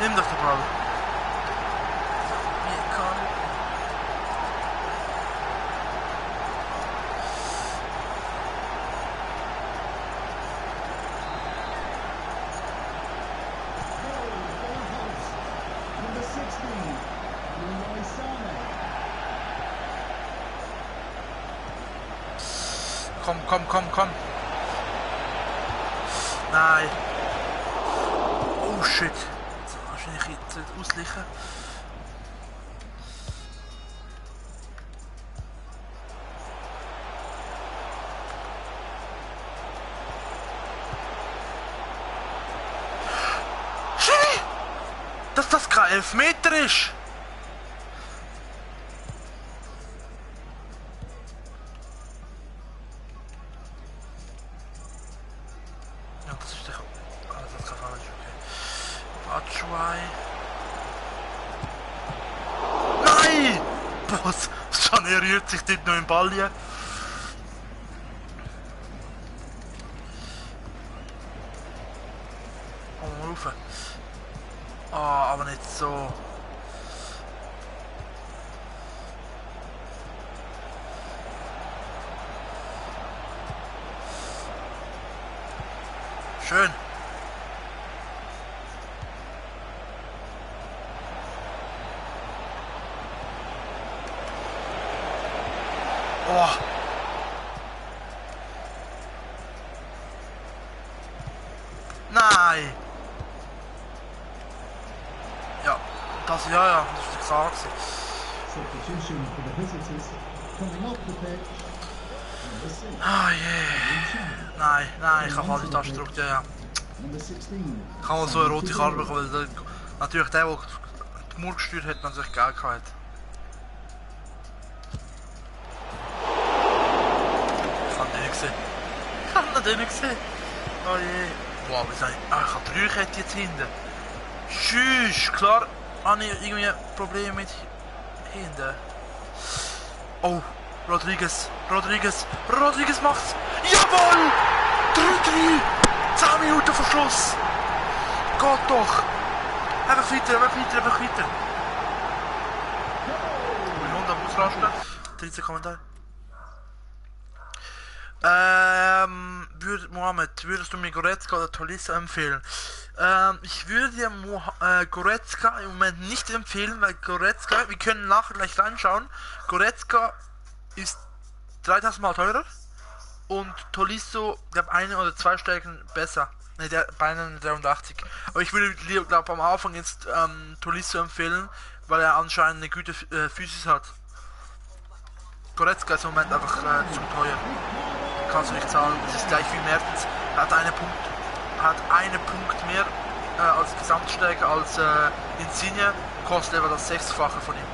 [SPEAKER 1] Nimm doch den Ball! Wie kann... Komm! Nein! Oh shit! Jetzt wahrscheinlich jetzt ausgleichen. Schiri! Dass das kein Elfmeter ist! Nein! Was? Sané rührt sich dort noch im Ball hier. Komm mal rauf. Ah, aber nicht so. Schön. Oh. Nein! Ja, das ist klar gewesen. Ah je. Nein, ich habe falsche Taste gedrückt, ja. Ich habe mal so eine rote Karte bekommen, weil natürlich der die Mur gesteuert hat, natürlich Geld gehabt. den nicht gesehen. Oh je. Wow, ich habe 3 Ketten jetzt hinten. Tschüss, klar habe ich irgendwie Probleme mit hinten. Oh, Rodriguez macht's. Jawohl! 3-3! 10 Minuten vor Schluss. Geht doch. Einfach weiter. Mein Hund am Ausrasten. 13 Kommentar. Mohamed, würdest du mir Goretzka oder Tolisso empfehlen? Ich würde dir Goretzka im Moment nicht empfehlen, weil Goretzka, wir können nachher gleich reinschauen, Goretzka ist 3000 Mal teurer und Tolisso, ich glaube, 1 oder 2 Stärken besser. Ne, der bei 83. Aber ich würde, glaube am Anfang jetzt Tolisso empfehlen, weil er anscheinend eine gute Physis hat. Goretzka ist im Moment einfach zu teuer. Kannst du nicht zahlen. Das ist gleich wie Mertens. Er hat einen Punkt mehr als Gesamtstärke als Insigne. Kostet aber das 6-fache von ihm.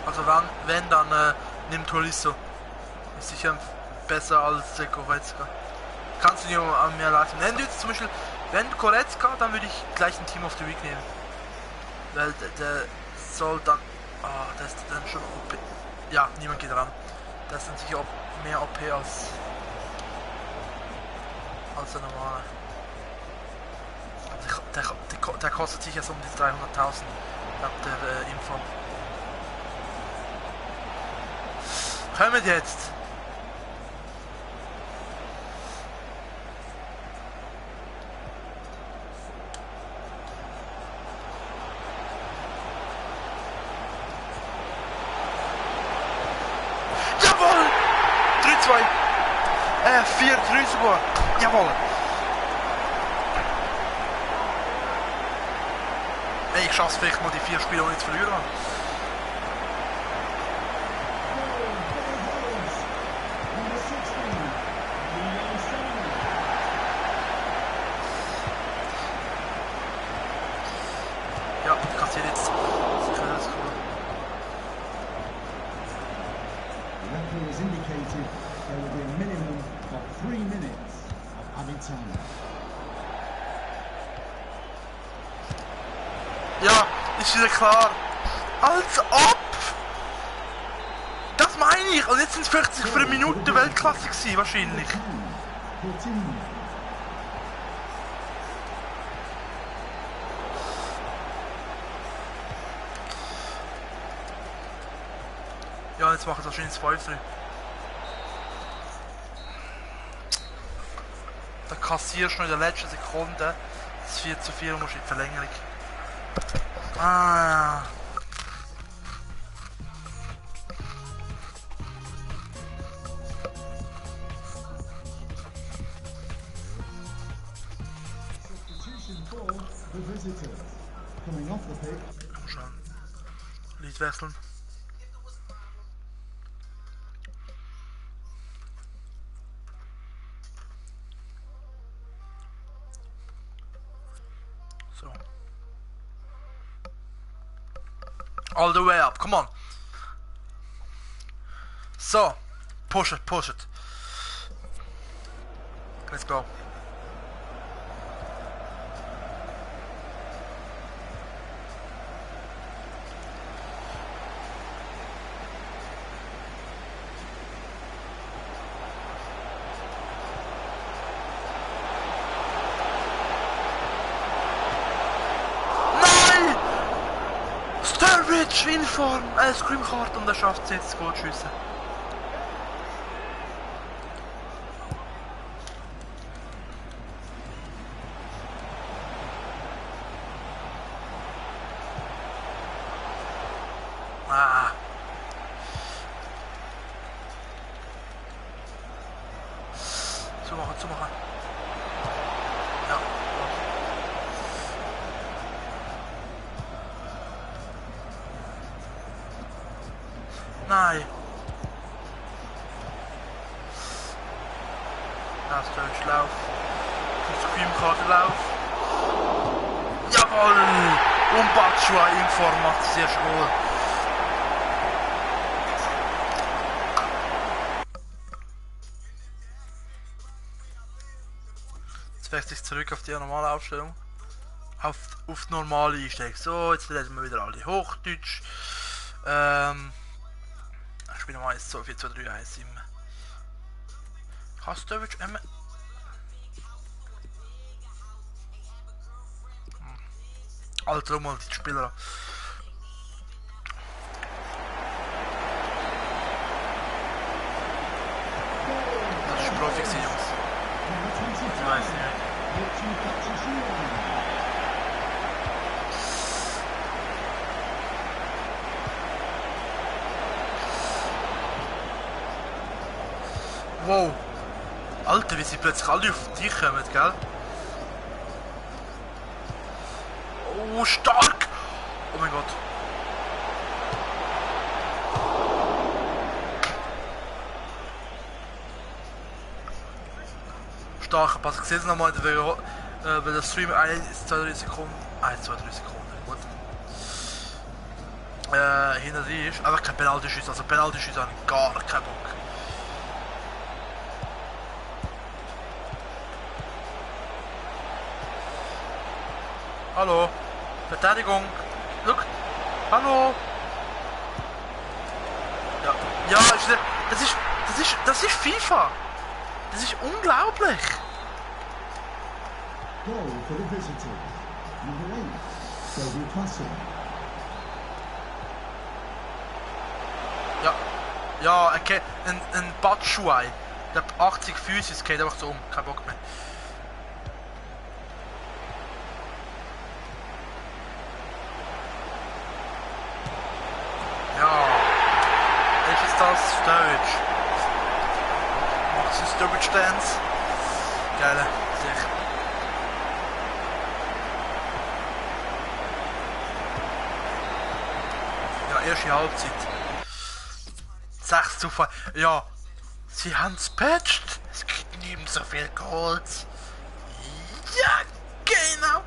[SPEAKER 1] Also wenn dann nimmt Tolisso. Ist sicher besser als Goretzka. Kannst du dir mehr leisten. Wenn du jetzt zum Beispiel, wenn Goretzka, dann würde ich gleich ein Team of the Week nehmen. Weil der soll dann. Der ist dann schon OP. Ja, niemand geht ran. Das ist dann sicher mehr OP als der normale. Der kostet sicher so um die 300.000 ab der Info. Kommen jetzt! Jawohl! 3-2! 4-3 sogar! Jawohl! Ey, ich schaff's vielleicht mal die 4 Spiele ohne zu verlieren. Ja, ich kassiere jetzt. Das ist cool.
[SPEAKER 2] The referee has indicated there will be a minimum of 3 minutes of added time.
[SPEAKER 1] Ja, ist wieder klar. Als ob! Das meine ich! Und jetzt sind es 40 für eine Minute Weltklasse gewesen, wahrscheinlich. Ja, jetzt machen wir wahrscheinlich 2-3. Da kassierst du noch in der letzten Sekunde das 4-4 und musst in die Verlängerung. Ah.
[SPEAKER 2] Substitution for the visitors. Coming off the pitch.
[SPEAKER 1] Komm schon. Lied wechseln. So. All the way up, come on. So, push it. Let's go. Nein! Sturridge in Form, Screamcard und er schafft es jetzt, Goal zu schiessen. Ah. Zumachen. Ja. Nein. Da ist der Lauf. Screamcard Lauf. Jawohl! Und Batshuayi in Form macht es sehr schön. Jetzt wechsle ich zurück auf die normale Aufstellung. Auf die normale Einstellung. So, jetzt lesen wir wieder alle Hochdeutsch. Ich spiele mal jetzt so 4-2-3-1 im Kastovic. Alter, mal die Spieler an. Das ist Profi, Jungs. Ich weiß nicht. Wow. Alter, wie sie plötzlich alle auf dich kommen, gell? Oh, stark! Oh mein Gott. Starker Pass. Ich sehe es nochmal, weil der Stream 1-2-3 Sekunden. 1-2-3 Sekunden, gut. Hinter dir ist einfach kein Penalty-Schuss. Also Penalty-Schüsse haben gar keinen Bock. Hallo. Verteidigung. Look. Hallo. Ja. Ja, das ist FIFA. Das ist unglaublich.
[SPEAKER 2] Goal for the visitors. Number 8, Toby Klassen.
[SPEAKER 1] Ja. Ja, okay. Ein Batschuai. Der 80 Füße geht einfach so um. Kein Bock mehr. Das Sturridge. Macht sie Sturridge Dance. Geil, sicher. Ja, erste Halbzeit. 6-5. Ja, sie haben es patcht. Es gibt nicht mehr so viel Goals. Ja, genau.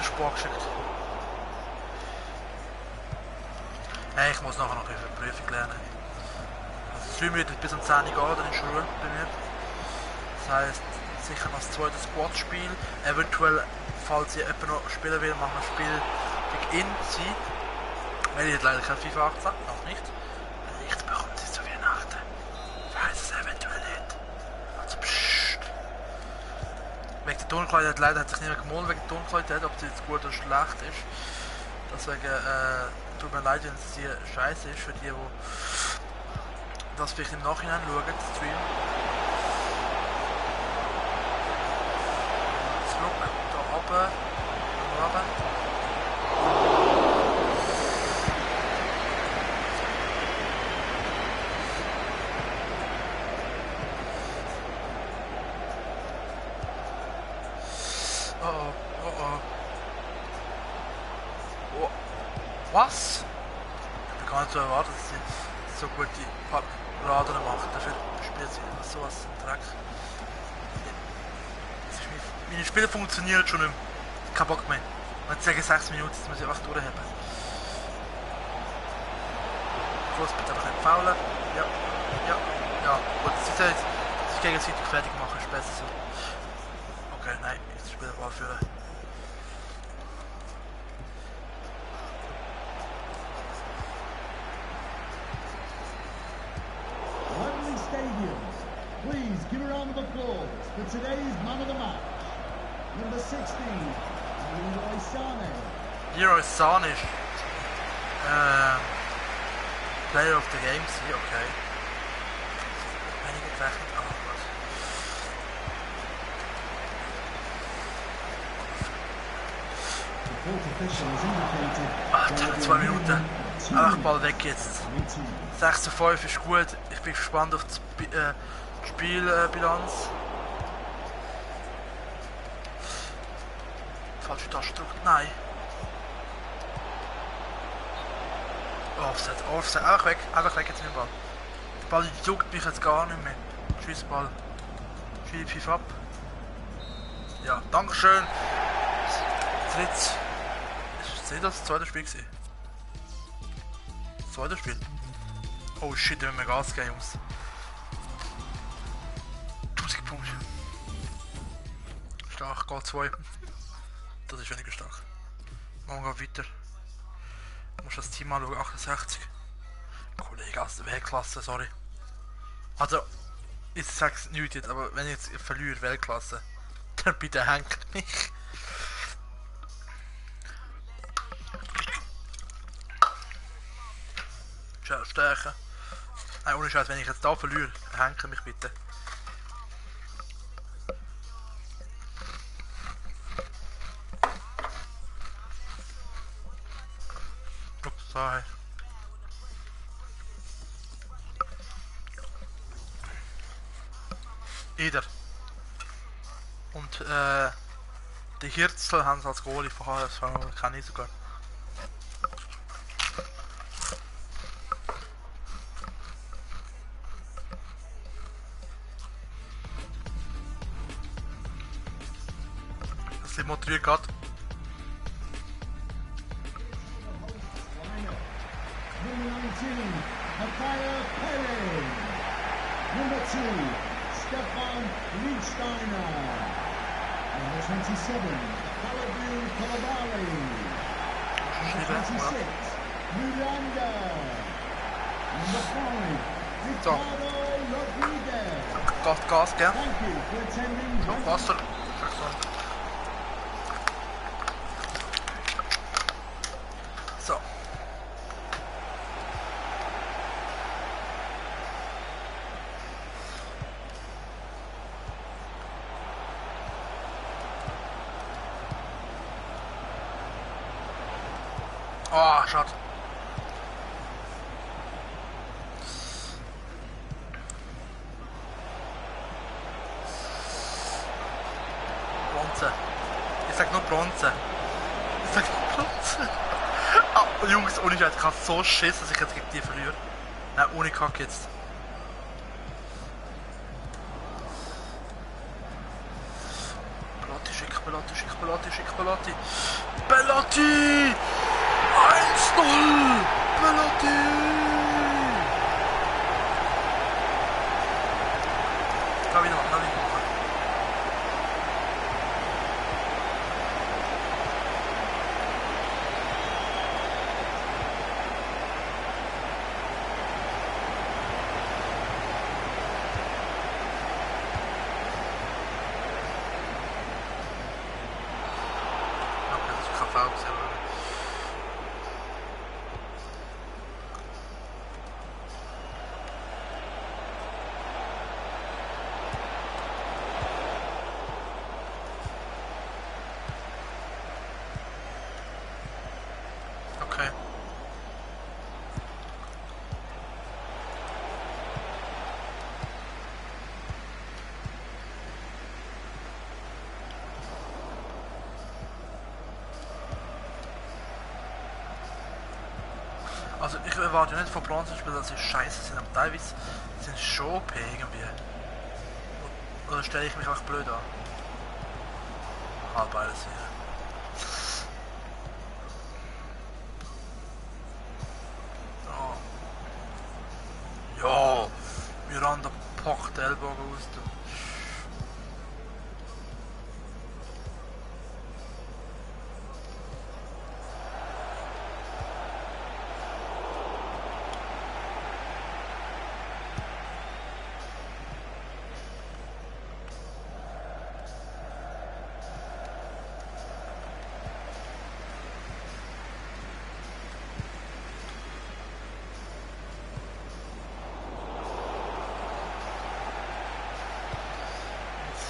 [SPEAKER 1] Sport geschickt. Hey, ich muss nachher noch eine Prüfung lernen. Also 3 Minuten bis um 10 Uhr gehen, dann ist Schule bei mir. Das heisst, sicher noch das zweite Squad-Spiel. Eventuell, falls ihr jemand noch spielen will, machen wir ein Spiel gegen Inzi. Melli hat leider kein FIFA 18, noch nicht. Vielleicht bekommt sie zu Weihnachten. Ich weiss es eventuell nicht. Also pssst. Wegen der Tonqualität, leider hat sich niemand gemolden wegen der Tonqualität, ob sie jetzt gut oder schlecht ist. Deswegen tut mir leid, wenn es die scheiße ist für die, die das vielleicht im Nachhinein schauen, den Stream. Zurück, da oben, da oben. Was? Ich kann nicht so erwarten, dass sie so gute Paraden macht. Dafür spielt sie sowas Dreck. Meine Spiele funktionieren schon nicht mehr. Kein Bock mehr. Wenn ich sage 6 Minuten, jetzt muss ich einfach durchheben. Fuß bitte einfach nicht faulen. Ja. Gut, sie soll jetzt sich gegenseitig fertig machen, ist besser so. Okay, nein, jetzt spiele ich Ball führen.
[SPEAKER 2] Please give a round of applause for today's man of the match. Number 16, Leroy Sané.
[SPEAKER 1] Leroy Sané ist Player of the Game, okay. Weniger gerechnet, aber gut. Alter, 2 Minuten. Einfach Ball weg jetzt. 6:5 ist gut. Ich bin gespannt auf die Spielbilanz. Falsche Taste gedrückt, nein. Offset, einfach weg jetzt mit dem Ball. Der Ball juckt mich jetzt gar nicht mehr. Tschüss Ball. Schieb Pfiff ab. Ja, dankeschön. Ist das zweite Spiel gewesen? Das zweite Spiel. Oh shit, da müssen wir Gas geben, Jungs. 1000 Punkte. Stark, Goal 2. Das ist weniger stark. Machen wir weiter. Du musst das Team anschauen, 68. Kollege aus der Weltklasse, sorry. Also, ich sag's nicht jetzt, aber wenn ich jetzt verliere Weltklasse, dann bitte hängt mich. Stärke. Nein, ohne Scheiß, wenn ich jetzt da verliere, hängt mich bitte. Ups, sorry. Jeder. Und die Hirzel haben sie als Goalie von HSV, kenne ich sogar. Das sind motiviert gerade.
[SPEAKER 2] Number 19, Akaya Pele. Number 2, Stefan Liedsteiner. Number 27, Kaladu Kalabali. Number 26, Miranda. Number 5, Ricardo Rodriguez.
[SPEAKER 1] Gas, gell?
[SPEAKER 2] Thank you for attending.
[SPEAKER 1] Noch Wasser. So. Oh, schade. Bronze. Ich sag nur Bronze. Ich sag nur Bronze. Ah, Jungs, ohne Scheiß, ich kann so schiss, dass ich jetzt gegen die verliere. Nein, ohne Kack jetzt. Bellotti, schick Bellotti, schick Bellotti, schick Bellotti. Bellotti! 1-0! Bellotti! Kann wieder machen, kann wieder machen. Okay, das ist kein Foul gewesen, aber... Okay. Also ich erwarte nicht von Bronzespielern, dass sie scheiße sind, aber teilweise sind sie schon OP irgendwie. Oder stelle ich mich auch blöd an? Halt beides hier. Ja, Miranda packt den Ellbogen aus. Du.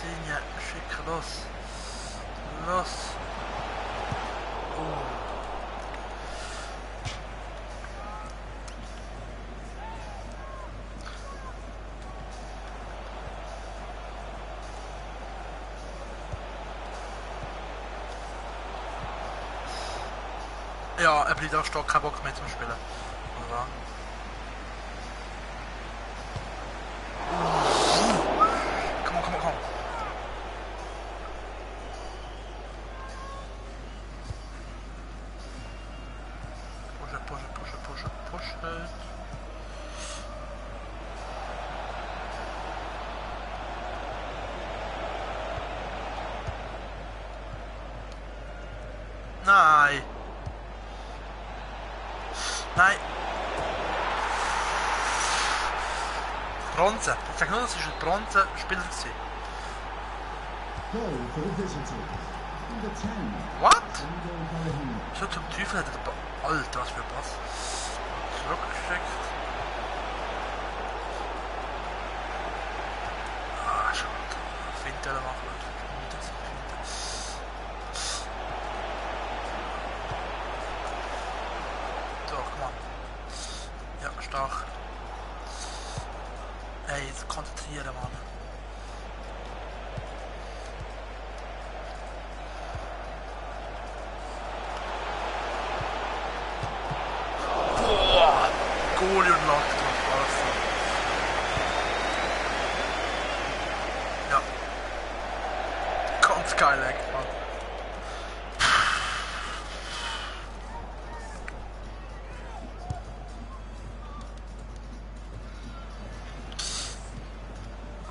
[SPEAKER 1] Senior, schick los. Los. Oh. Ja, er bleibt auch stark, kein Bock mehr zum Spielen. Oder? Komm, komm, komm. Pushe. Nein! Bronze. Ich sag nur, das ist ein Bronze-Spieler gewesen.
[SPEAKER 2] Goal for the visitors. Number 10.
[SPEAKER 1] What?
[SPEAKER 2] Sandro Balahini.
[SPEAKER 1] So zum Teufel hat er den Alter, was für ein Pass. Zurückgeschickt. Ah, schade. Finte machen. So, komm mal. Ja, stark. Ey, jetzt konzentrieren, Mann. Boah! Goalie und Lack drauf, alles so. Ja. Ganz geil, Mann.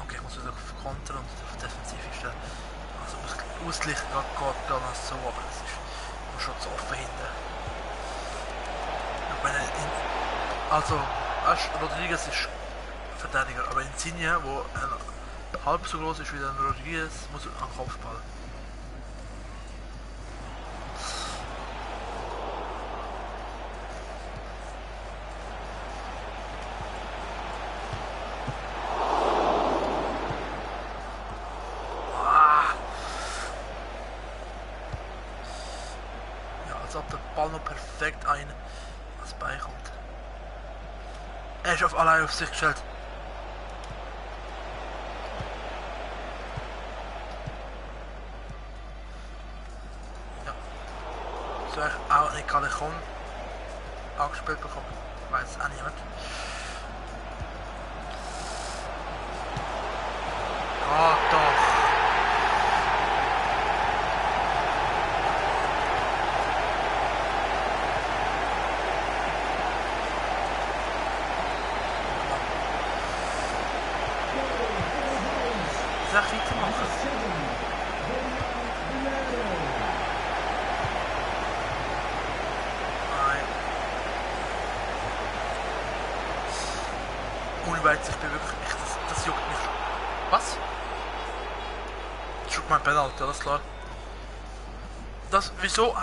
[SPEAKER 1] Okay, ich muss wieder auf Konter und auf Defensiv stellen. Also ausgleichen geht gar nicht so, aber es ist schon zu offen hinten. Also, Rodriguez ist Verteidiger, aber Insigne, wo halb so groß ist wie der Rodriguez, muss am Kopfball. Ja, als ob der Ball noch perfekt als beikommt. Er ist allein auf sich gestellt. Ja. So auch nicht Callejon angespielt bekommen. Weiß auch niemand. Ah, doch. Sag weitermachen. Nein. Unweit, ich bin wirklich echt, das juckt mich. Was? Das ist mein Penalty, alles klar. Wieso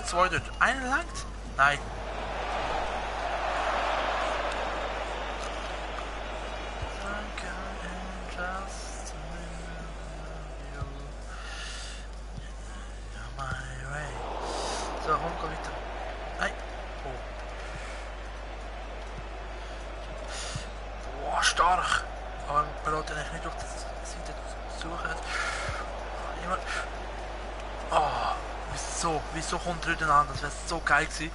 [SPEAKER 1] zwei dort? Einen langt? Nein. So, komm weiter. Nein. Oh. Boah, stark. Aber man lässt eigentlich nicht auf die Seite suchen. Jemand. Oh, wieso kommt er wieder an? Das wäre so geil gewesen.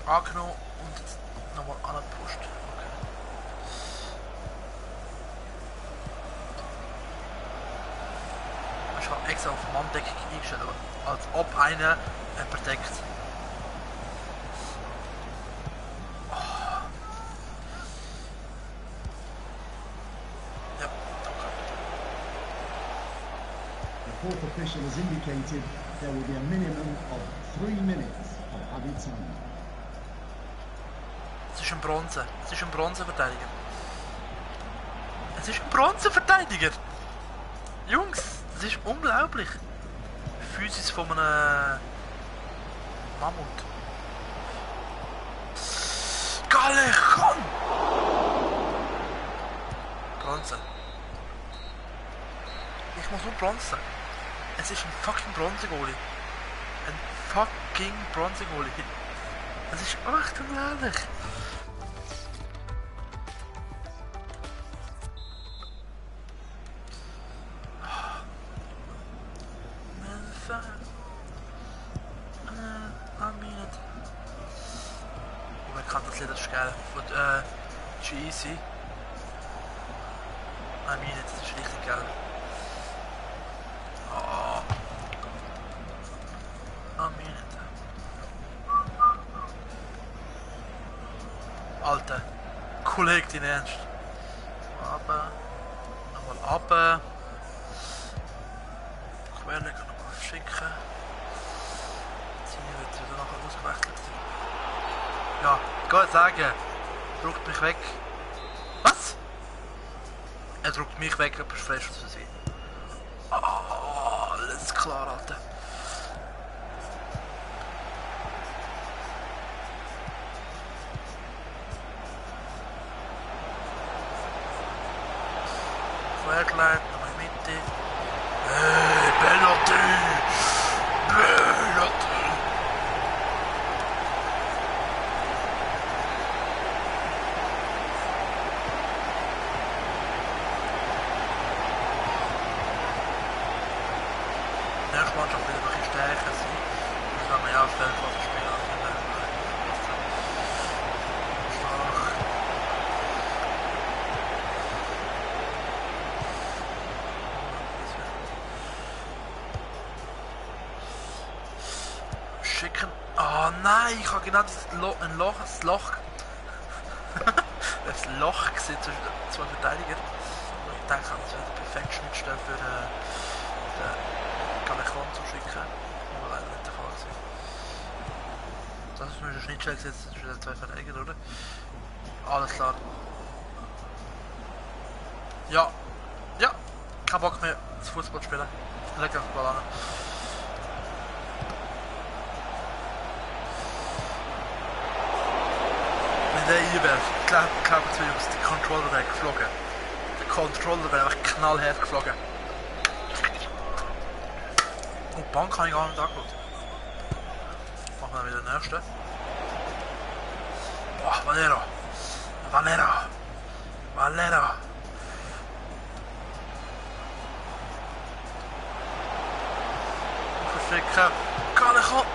[SPEAKER 1] Angenommen und jetzt nochmal angepusht. Okay. Ich habe extra auf Manndeckung eingestellt, als ob einer verdeckt. Oh. Ja, danke.
[SPEAKER 2] The fourth official has indicated there will be a minimum of 3 minutes of added time.
[SPEAKER 1] Es ist ein Bronze. Es ist ein Bronzeverteidiger. Es ist ein Bronzeverteidiger! Jungs, das ist unglaublich. Physis von einem Mammut. Callejon! Bronze. Ich muss nur Bronze. Es ist ein fucking Bronze-Goalie. Ein fucking Bronze-Goalie. Das ist echt unglaublich. Ich kann das Lied, das ist geil. Von G-Eazy. I mean it, das ist richtig geil. Oh. I mean it. Alter, Kollege, dein Ernst. Aber, nochmal runter. Querlegen nochmal schicken. Jetzt wird wieder nachher ausgewechselt. Ja, Gott sagen, druckt mich weg. Was? Er druckt mich weg, aber ist fresh zu sehen. Oh, alles klar, Alter. Flatline, nochmal in die Mitte. Hey, Penalty! Penalty! Die nächste Mannschaft will ein bisschen stärker sein. Das kann man ja aufstellen von den Spielern. Schicken. Oh nein, ich habe genau das Loch das Loch gesehen zwischen den zwei Verteidigern. Und ich denke, das wäre die perfekte Schnittstelle für den Callejon zu schicken. Aber leider nicht der Fall gewesen. Das ist nur eine Schnittstelle gesetzt zwischen den zwei Verteidigern, oder? Alles klar. Ja. Ja. Kein Bock mehr das Fußball zu spielen. Leg den Ball an. Wenn der einwäre, glaubt es mir, Jungs, der Controller wäre geflogen. Der Controller wäre einfach knallhart geflogen. Und die Bank habe ich gar nicht angeschaut. Machen wir dann wieder den nächsten. Boah, Valero. Valero. Valero. Verschicken. Callejon.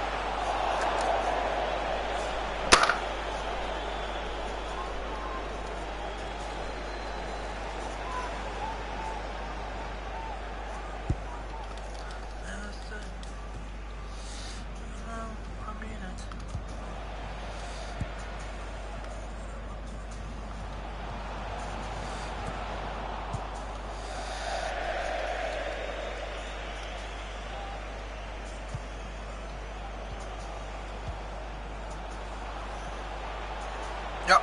[SPEAKER 1] Ja.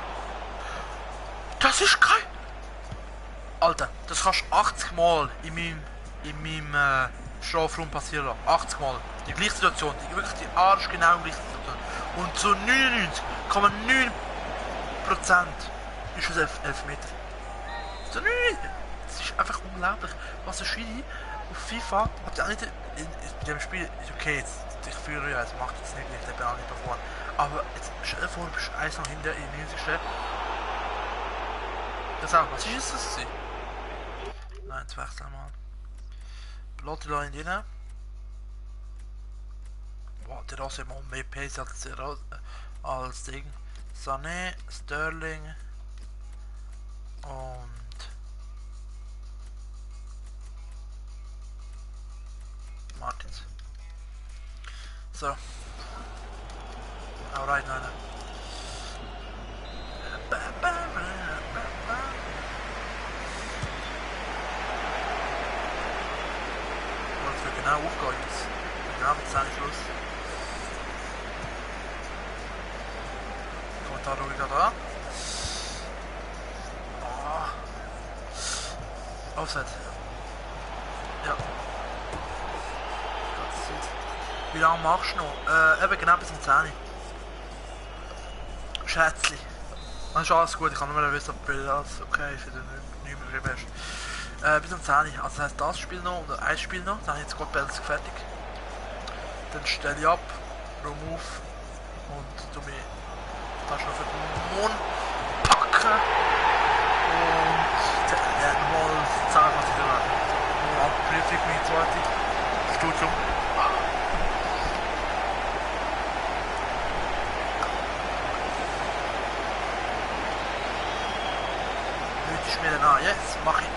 [SPEAKER 1] Das ist geil. Alter, das kannst du 80 Mal in meinem Strafraum passieren lassen. 80 Mal. Die gleiche Situation. Wirklich die arschgenau gleiche Situation. Und zu 99,9% ist es Elfmeter. Zu 9. Das ist einfach unglaublich. Was ein Schiri auf FIFA hat ja nicht in dem Spiel, ist okay, jetzt, ich führe ja, es macht jetzt nicht gleich den Penalty davor. Aber jetzt stell dir vor, du bist eins noch hinter in 90. Das auch, was ist das gewesen? Nein, jetzt wechseln wir mal. Blottila in drin. Boah, der Rossi hat mehr Pace als Ding. Sané, Sterling und Martins. So. Alright, nein. Was für genau aufgehen jetzt. Genau mit 10 Schluss. Kommentar schaue ich gerade an. Oh. Offset. Ja. Wie lange machst du noch? Eben genau bis um 10. Schätzli. Das ist alles gut, ich kann nur mehr wissen, ob das okay ist, wenn du nicht mehr geschrieben hast. Bis um 10. Also das heisst das Spiel noch und ein Spiel noch, dann habe ich jetzt gerade Bälzig fertig. Dann stelle ich ab, rum auf und tu mich dann schon für den Mond packen und nochmal sagen, was ich da mache. Nochmal abprüfen, mein zweites Studium. Ich mir dann an, jetzt mache ich.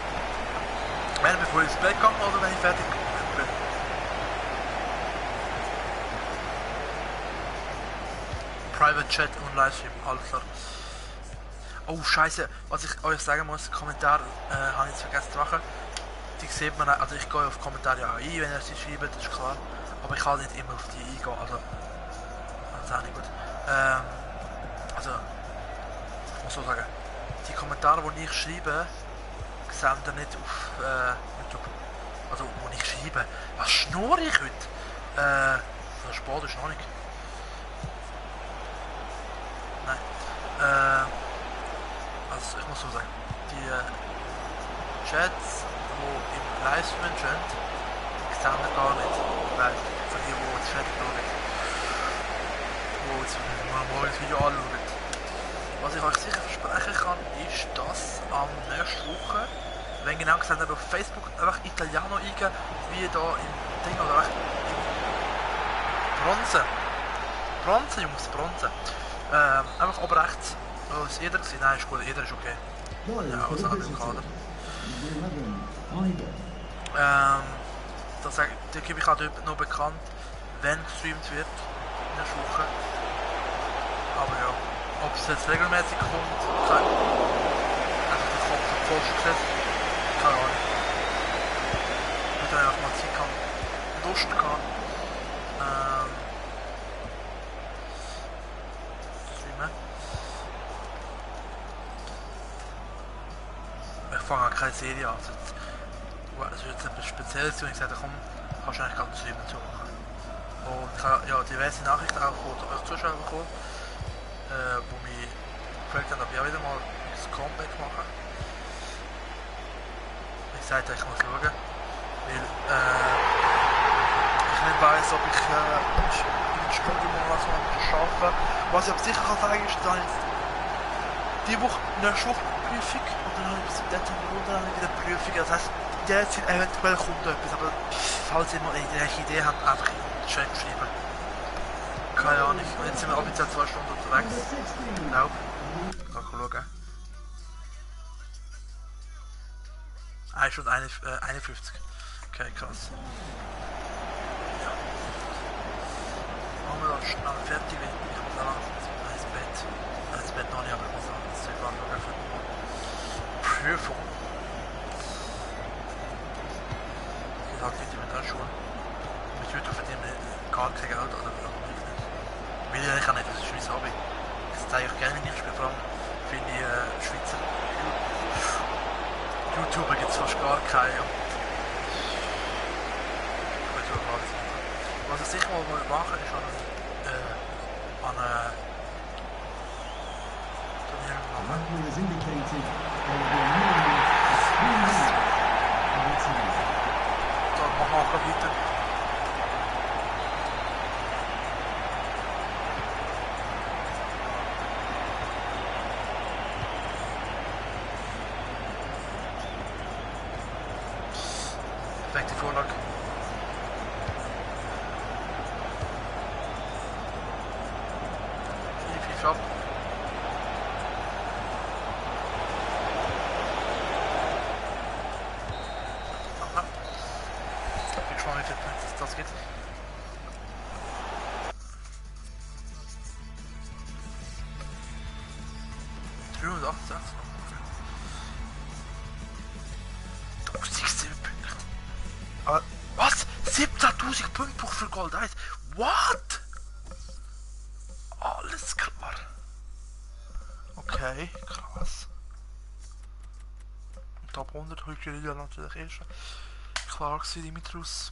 [SPEAKER 1] Wenn bevor ich ins Bett gehe oder wenn ich fertig bin. Private Chat und Livestream, alles klar. Oh Scheiße, was ich euch sagen muss, Kommentar habe ich jetzt vergessen zu machen. Die sieht man, also ich gehe auf Kommentare auch ein, wenn ihr sie schreibt, das ist klar. Aber ich kann nicht immer auf die eingehen, also das ist auch nicht gut. Also Ich muss so sagen, die Kommentare, die ich schreibe, sehen ihr nicht auf YouTube. Also, wo ich schreibe. Was schnurre ich heute? Das Sport ist noch nicht. Nein. Also, ich muss so sagen, die Chats, die im Livestream sind, sehen wir gar nicht. Weil, für die, die das fertig schauen, die jetzt morgen das Video anschauen. Was ich euch sicher versprechen kann, ist, dass am nächsten Woche, wenn genau gesagt auf Facebook einfach Italiano eingeben, wie da im Ding oder echt im Bronze. Bronze, Jungs, Bronze. Einfach oben rechts. Oh, ist jeder gewesen? Nein, ist gut, jeder ist okay. Ja, außer im Kader. Da gebe ich halt noch bekannt, wenn gestreamt wird in der Woche. Aber ja, ob es jetzt regelmäßig kommt, keine Ahnung. Einfach den Kopf auf Post gesetzt, keine Ahnung. Ich würde einfach mal Zeit haben, Lust gehabt. Streamen. Ich fange auch keine Serie an. Also jetzt etwas Spezielles tun. Ich sagte, komm, kannst du eigentlich gerade einen Stream dazu machen. Und ich habe ja diverse Nachrichten auch von euch Zuschauern bekommen, wo mich gefragt haben, ob ich auch wieder mal ein Comeback mache. Ich sagte, ich muss schauen, weil ich nicht weiss, ob ich im Studium mal so arbeite. Was ich aber sicher kann sagen ist, dass ich diese Woche nächste Woche Prüfung und dann habe ich bis zum Dezember wieder Prüfung. Das heisst, jetzt eventuell kommt etwas, aber falls ihr mal eine Idee habt, einfach in den Chat schreiben. Keine Ahnung. Und jetzt sind wir offiziell 2 Stunden unterwegs. Ich glaube. Ich kann schauen. 1 Stunde 51. Okay, krass. Ja. Machen wir das schnell fertig, weil ich muss auch ins Bett. Ins Bett noch nicht, aber ich muss auch das Zeug anschauen für die Prüfung. Ich sage nicht mit der Schule. Mit YouTube verdienen wir gar kein Geld oder nicht. Will ich auch nicht, das ist mein Hobby. Das zeige ich gerne in dem Spiel, vor allem für die Schweizer YouTuber gibt es fast gar keine. Was ich sicher mal machen ist an
[SPEAKER 2] Referee has indicated there will be a minimum of 3 minutes of the team.
[SPEAKER 1] da machen wir auch weiter. Perfekte Vorlage. Viel ab. Aha. Ich bin gespannt, wie viel Punkte das geht. Du siehst 7 Punkte. Aber was? 17.000 Punkte für Gold 1? What? Alles klar. Okay, krass. Top 100 Hügel natürlich erst. Klar gewesen, Dimitrus.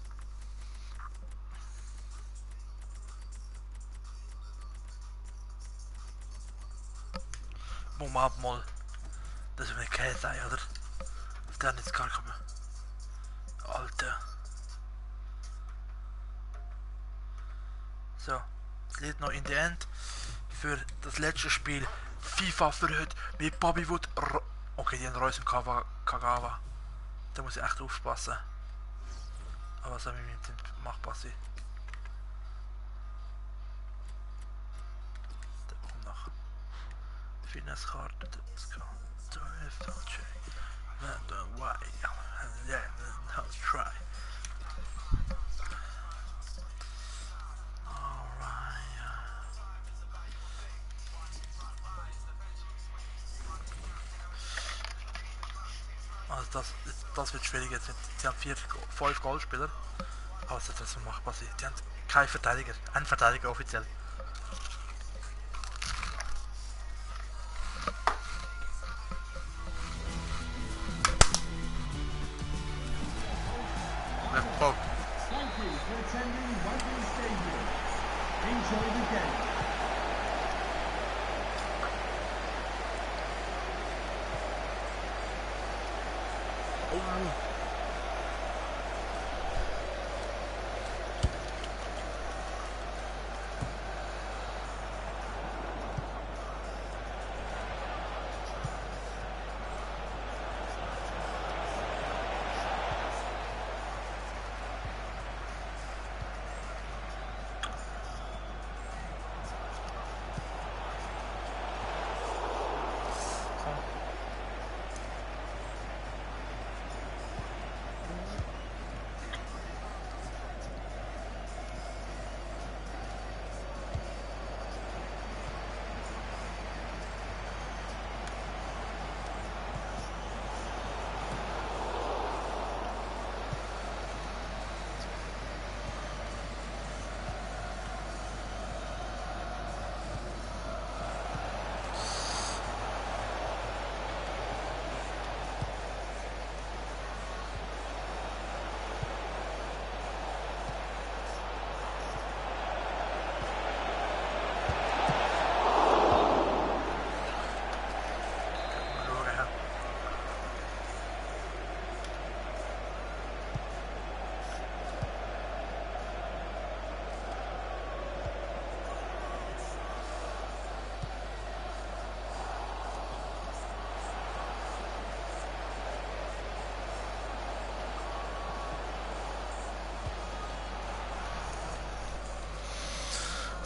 [SPEAKER 1] Moment mal. Das ist eine Käse sein, oder? Auf der nicht gar kommen. Alter. So, es liegt noch in der End für das letzte Spiel FIFA für heute mit Bobby Wood. Okay, die haben Reus im Kagawa. Da muss ich echt aufpassen. Aber was soll mit dem Team machbar sein? Da kommt noch Finesse-Karte. Das kann. So, FLJ. Why? Yeah, let's try. Also das wird schwierig jetzt. Sie haben 5 Goalspieler. Also das ist machbar. Die haben keinen Verteidiger. Einen Verteidiger offiziell.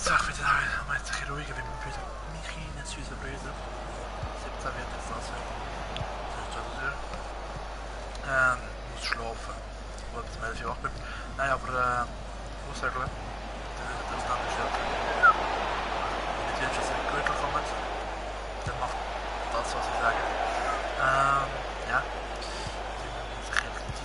[SPEAKER 1] So, ich würde sagen, wir haben jetzt ein bisschen ruhiger, weil wir wieder Michi nicht zu unserem Brüder. 17 wird jetzt das werden. Das ist schon muss schlafen. Gut, bis 11 Uhr wach bin. Nein, aber muss sagen, das ist dann bestellt. Wenn die Türchen sind gut kommen, dann macht das, was ich sage. Ja. Die müssen sich echt nicht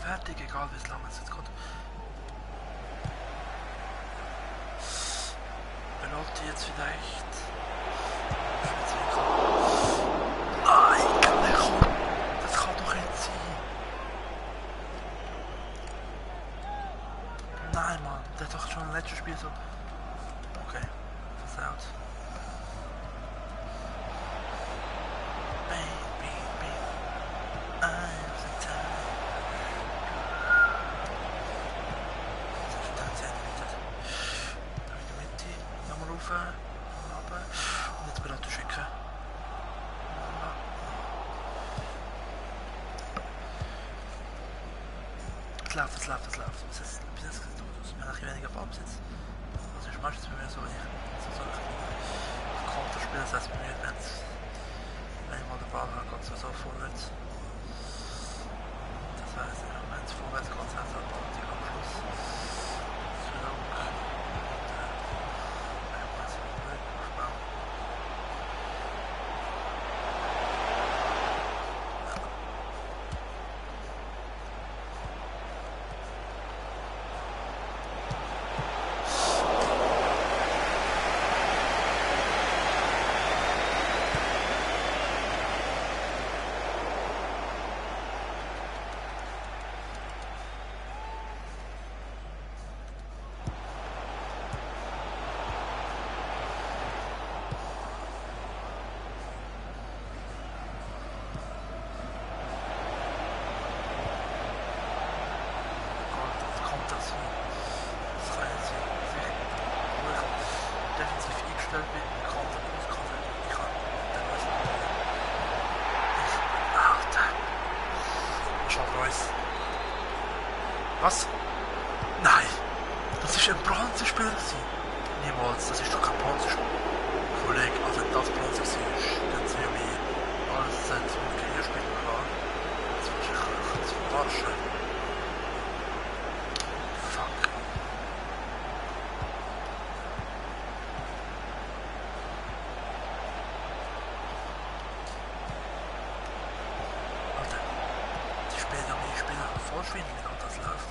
[SPEAKER 1] fertig, egal wie lange es jetzt geht. Penalty jetzt vielleicht. Nein, das kann doch nicht sein. Nein, Mann, der hat doch schon im letzten Spiel so. Okay, versaut. Und jetzt Berater schicken. Es läuft. Bis jetzt wir haben weniger Ballbesitz. Also ist meistens bei mir so, wenn ich so Konter spiele, das heißt bei mir, wenn ich mal den Ball habe, geht es so vorwärts. Das heißt, wenn es vorwärts geht, dann hat man den Abschluss. Was? Nein! Das ist ein Bronzespieler. Niemals, das ist doch kein Bronzespieler. Kollege, also wenn das Bronze ist, dann sind wir alles zum Karrierespieler gegangen. Das ist echt zu verarschen. Fuck. Alter, die Spieler voll schwindelig, und das läuft.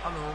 [SPEAKER 1] Hallo.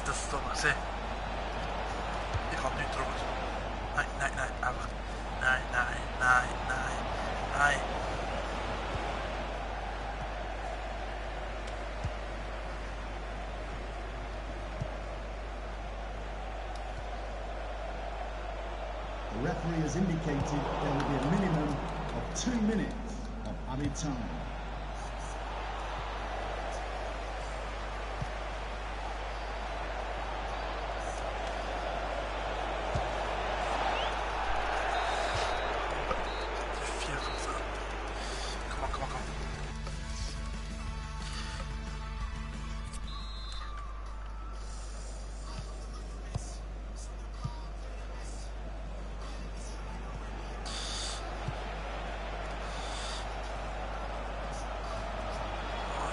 [SPEAKER 1] das doch mal gesehen. Ich hab nichts draus. Nein, nein, nein, einfach. Nein, nein, nein, nein, nein.
[SPEAKER 2] The referee has indicated there will be a minimum of 2 minutes of added time.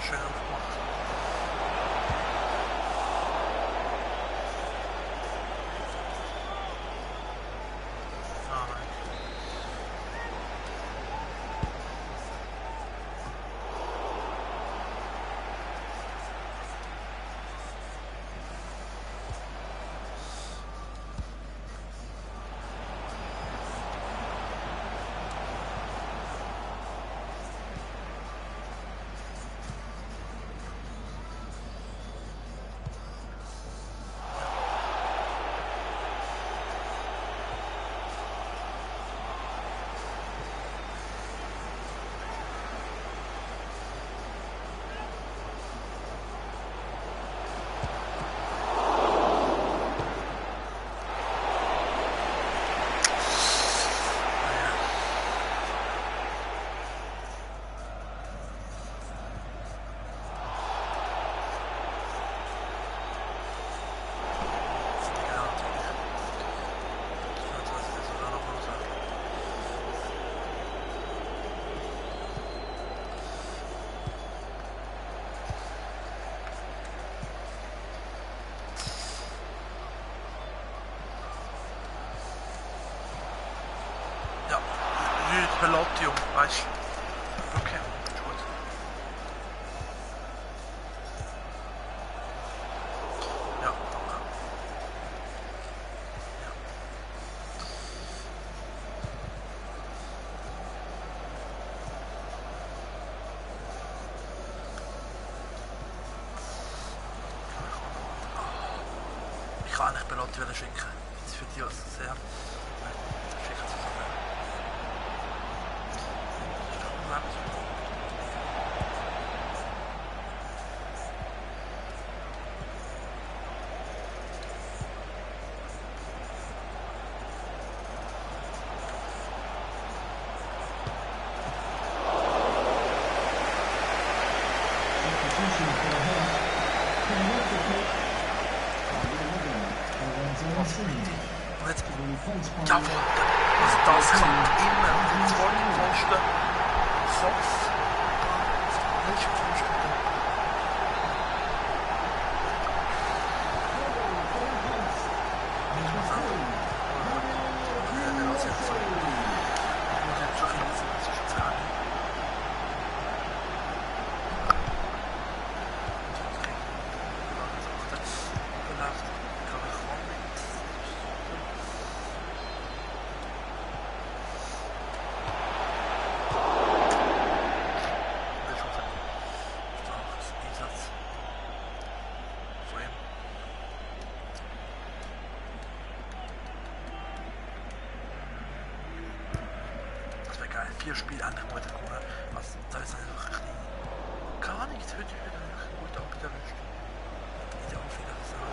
[SPEAKER 1] Schön aufgemacht. Ah, nein. Ja, Rüd Pelotium, weißt du? Okay, ist gut. Ja, danke. Ja. Ich kann eigentlich Pelotti schicken. Das ist für die, was sie sehen. Nein, schicken sie es nicht.
[SPEAKER 2] Substitution for the head. Coming off the pitch.
[SPEAKER 1] Und jetzt,
[SPEAKER 2] Replaced by
[SPEAKER 1] jawohl, also das kommt immer. Zweite Pfosten, Kopf, welcher Pfosten? Ich muss sagen, der was jetzt so. Ich muss jetzt schon viel wissen, was ich sagen. Das wäre geil. 4 Spiele an der Mutter gewonnen. Was, da ist einfach ein bisschen gar nichts. Heute wird einfach ein guter Abend erwischt. Wieder auf wieder gesagt.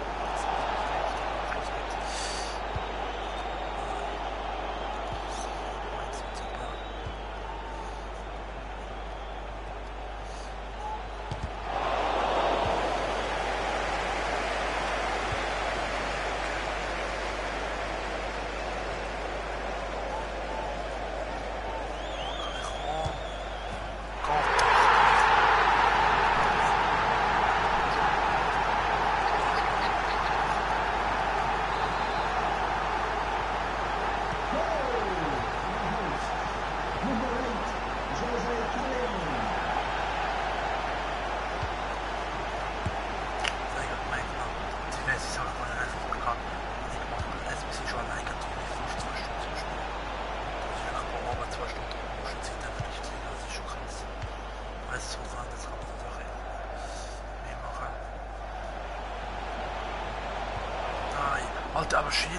[SPEAKER 1] Alter, aber Schiri.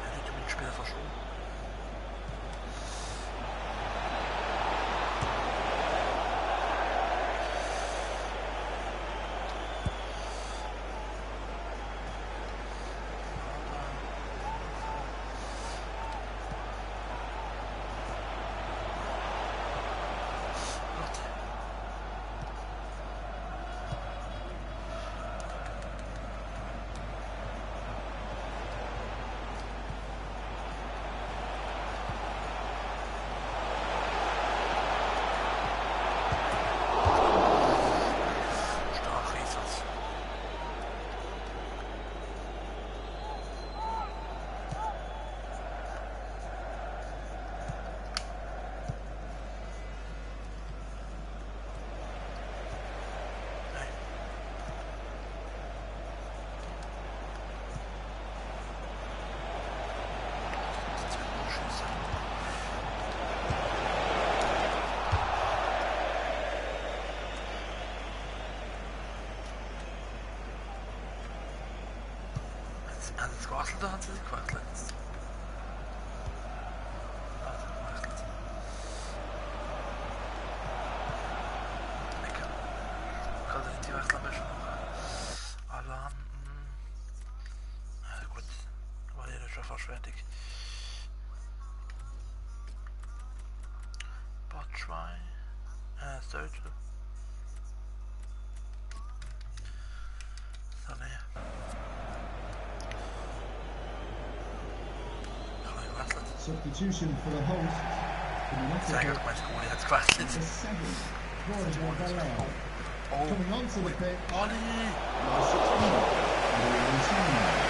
[SPEAKER 1] Er regt mich den Spieler fast um. Da hat sie sich gewechselt. Ich kann sie nicht wechseln, aber schon noch. Alarm. Ja, gut. War hier schon fast fertig. Botschwein. Stößel. So, ne.
[SPEAKER 2] Substitution for the host.
[SPEAKER 1] Sehr gut, meinst du, Uli hat's gewechselt.
[SPEAKER 2] The seventh, Borja Valero.
[SPEAKER 1] Oh,
[SPEAKER 2] Coming onto the pitch.
[SPEAKER 1] Oli!
[SPEAKER 2] Number 16, William Simon.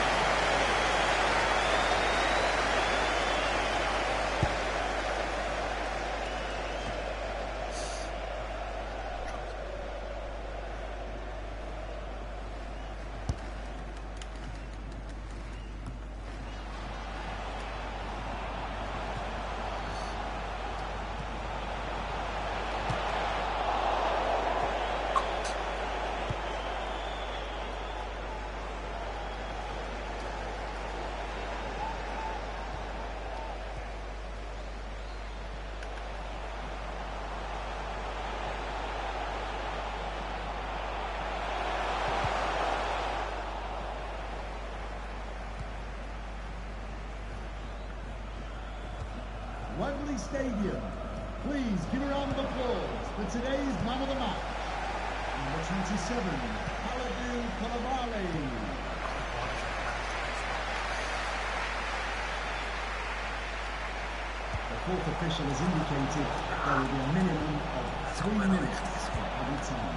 [SPEAKER 2] Wembley Stadium. Please give a round of applause for today's man of the match. Number 27, Kalidou Koulibaly. The fourth official has indicated there will be a minimum of 3 minutes of added time.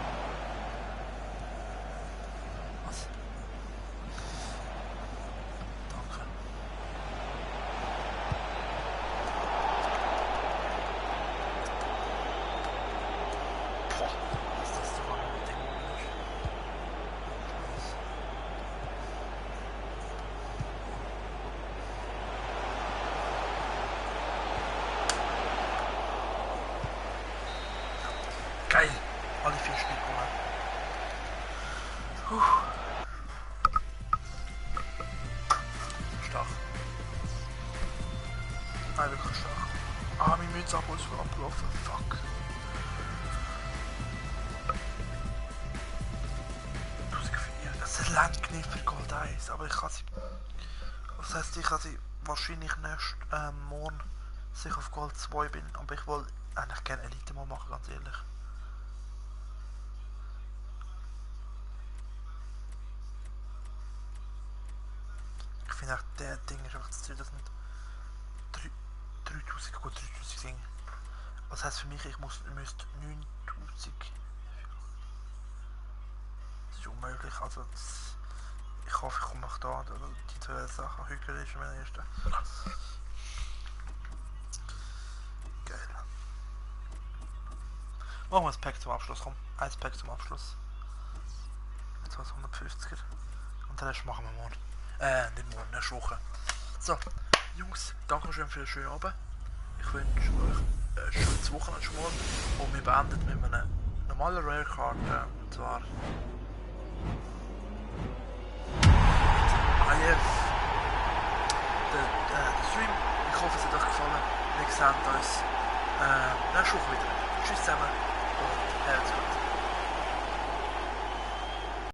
[SPEAKER 1] Geil! Alle 4 Spiele gewonnen. Stark. Nein, wirklich stark. Ah, mein Mützabo ist abgelaufen. Fuck. Das langt nicht für Gold 1, aber ich kann sie... Das heisst, ich kann sie wahrscheinlich nächst morgen sicher auf Gold 2 bin, aber ich will eigentlich gerne Elite mal machen, ganz ehrlich. Ich finde auch, der Ding ist einfach zu teuer, das sind 3000, gut 3000 Ding. Das heisst für mich, ich müsste 9000... Das ist unmöglich, also das, ich hoffe, ich komme auch da, die 2 Sachen, Hügel ist mein erster. Geil. Machen wir ein Pack zum Abschluss, komm. Ein Pack zum Abschluss. Jetzt was 150er. Und den Rest machen wir morgen. Nicht morgen, nächste Woche. So, Jungs, danke schön für den schönen Abend. Ich wünsche euch ein schönes Wochenende schon mal. Und wir beenden mit einer normalen Rare-Karte. Und zwar... ja. Der Stream, ich hoffe, es hat euch gefallen. Wir sehen uns nächste Woche wieder. Tschüss zusammen und habt's gut.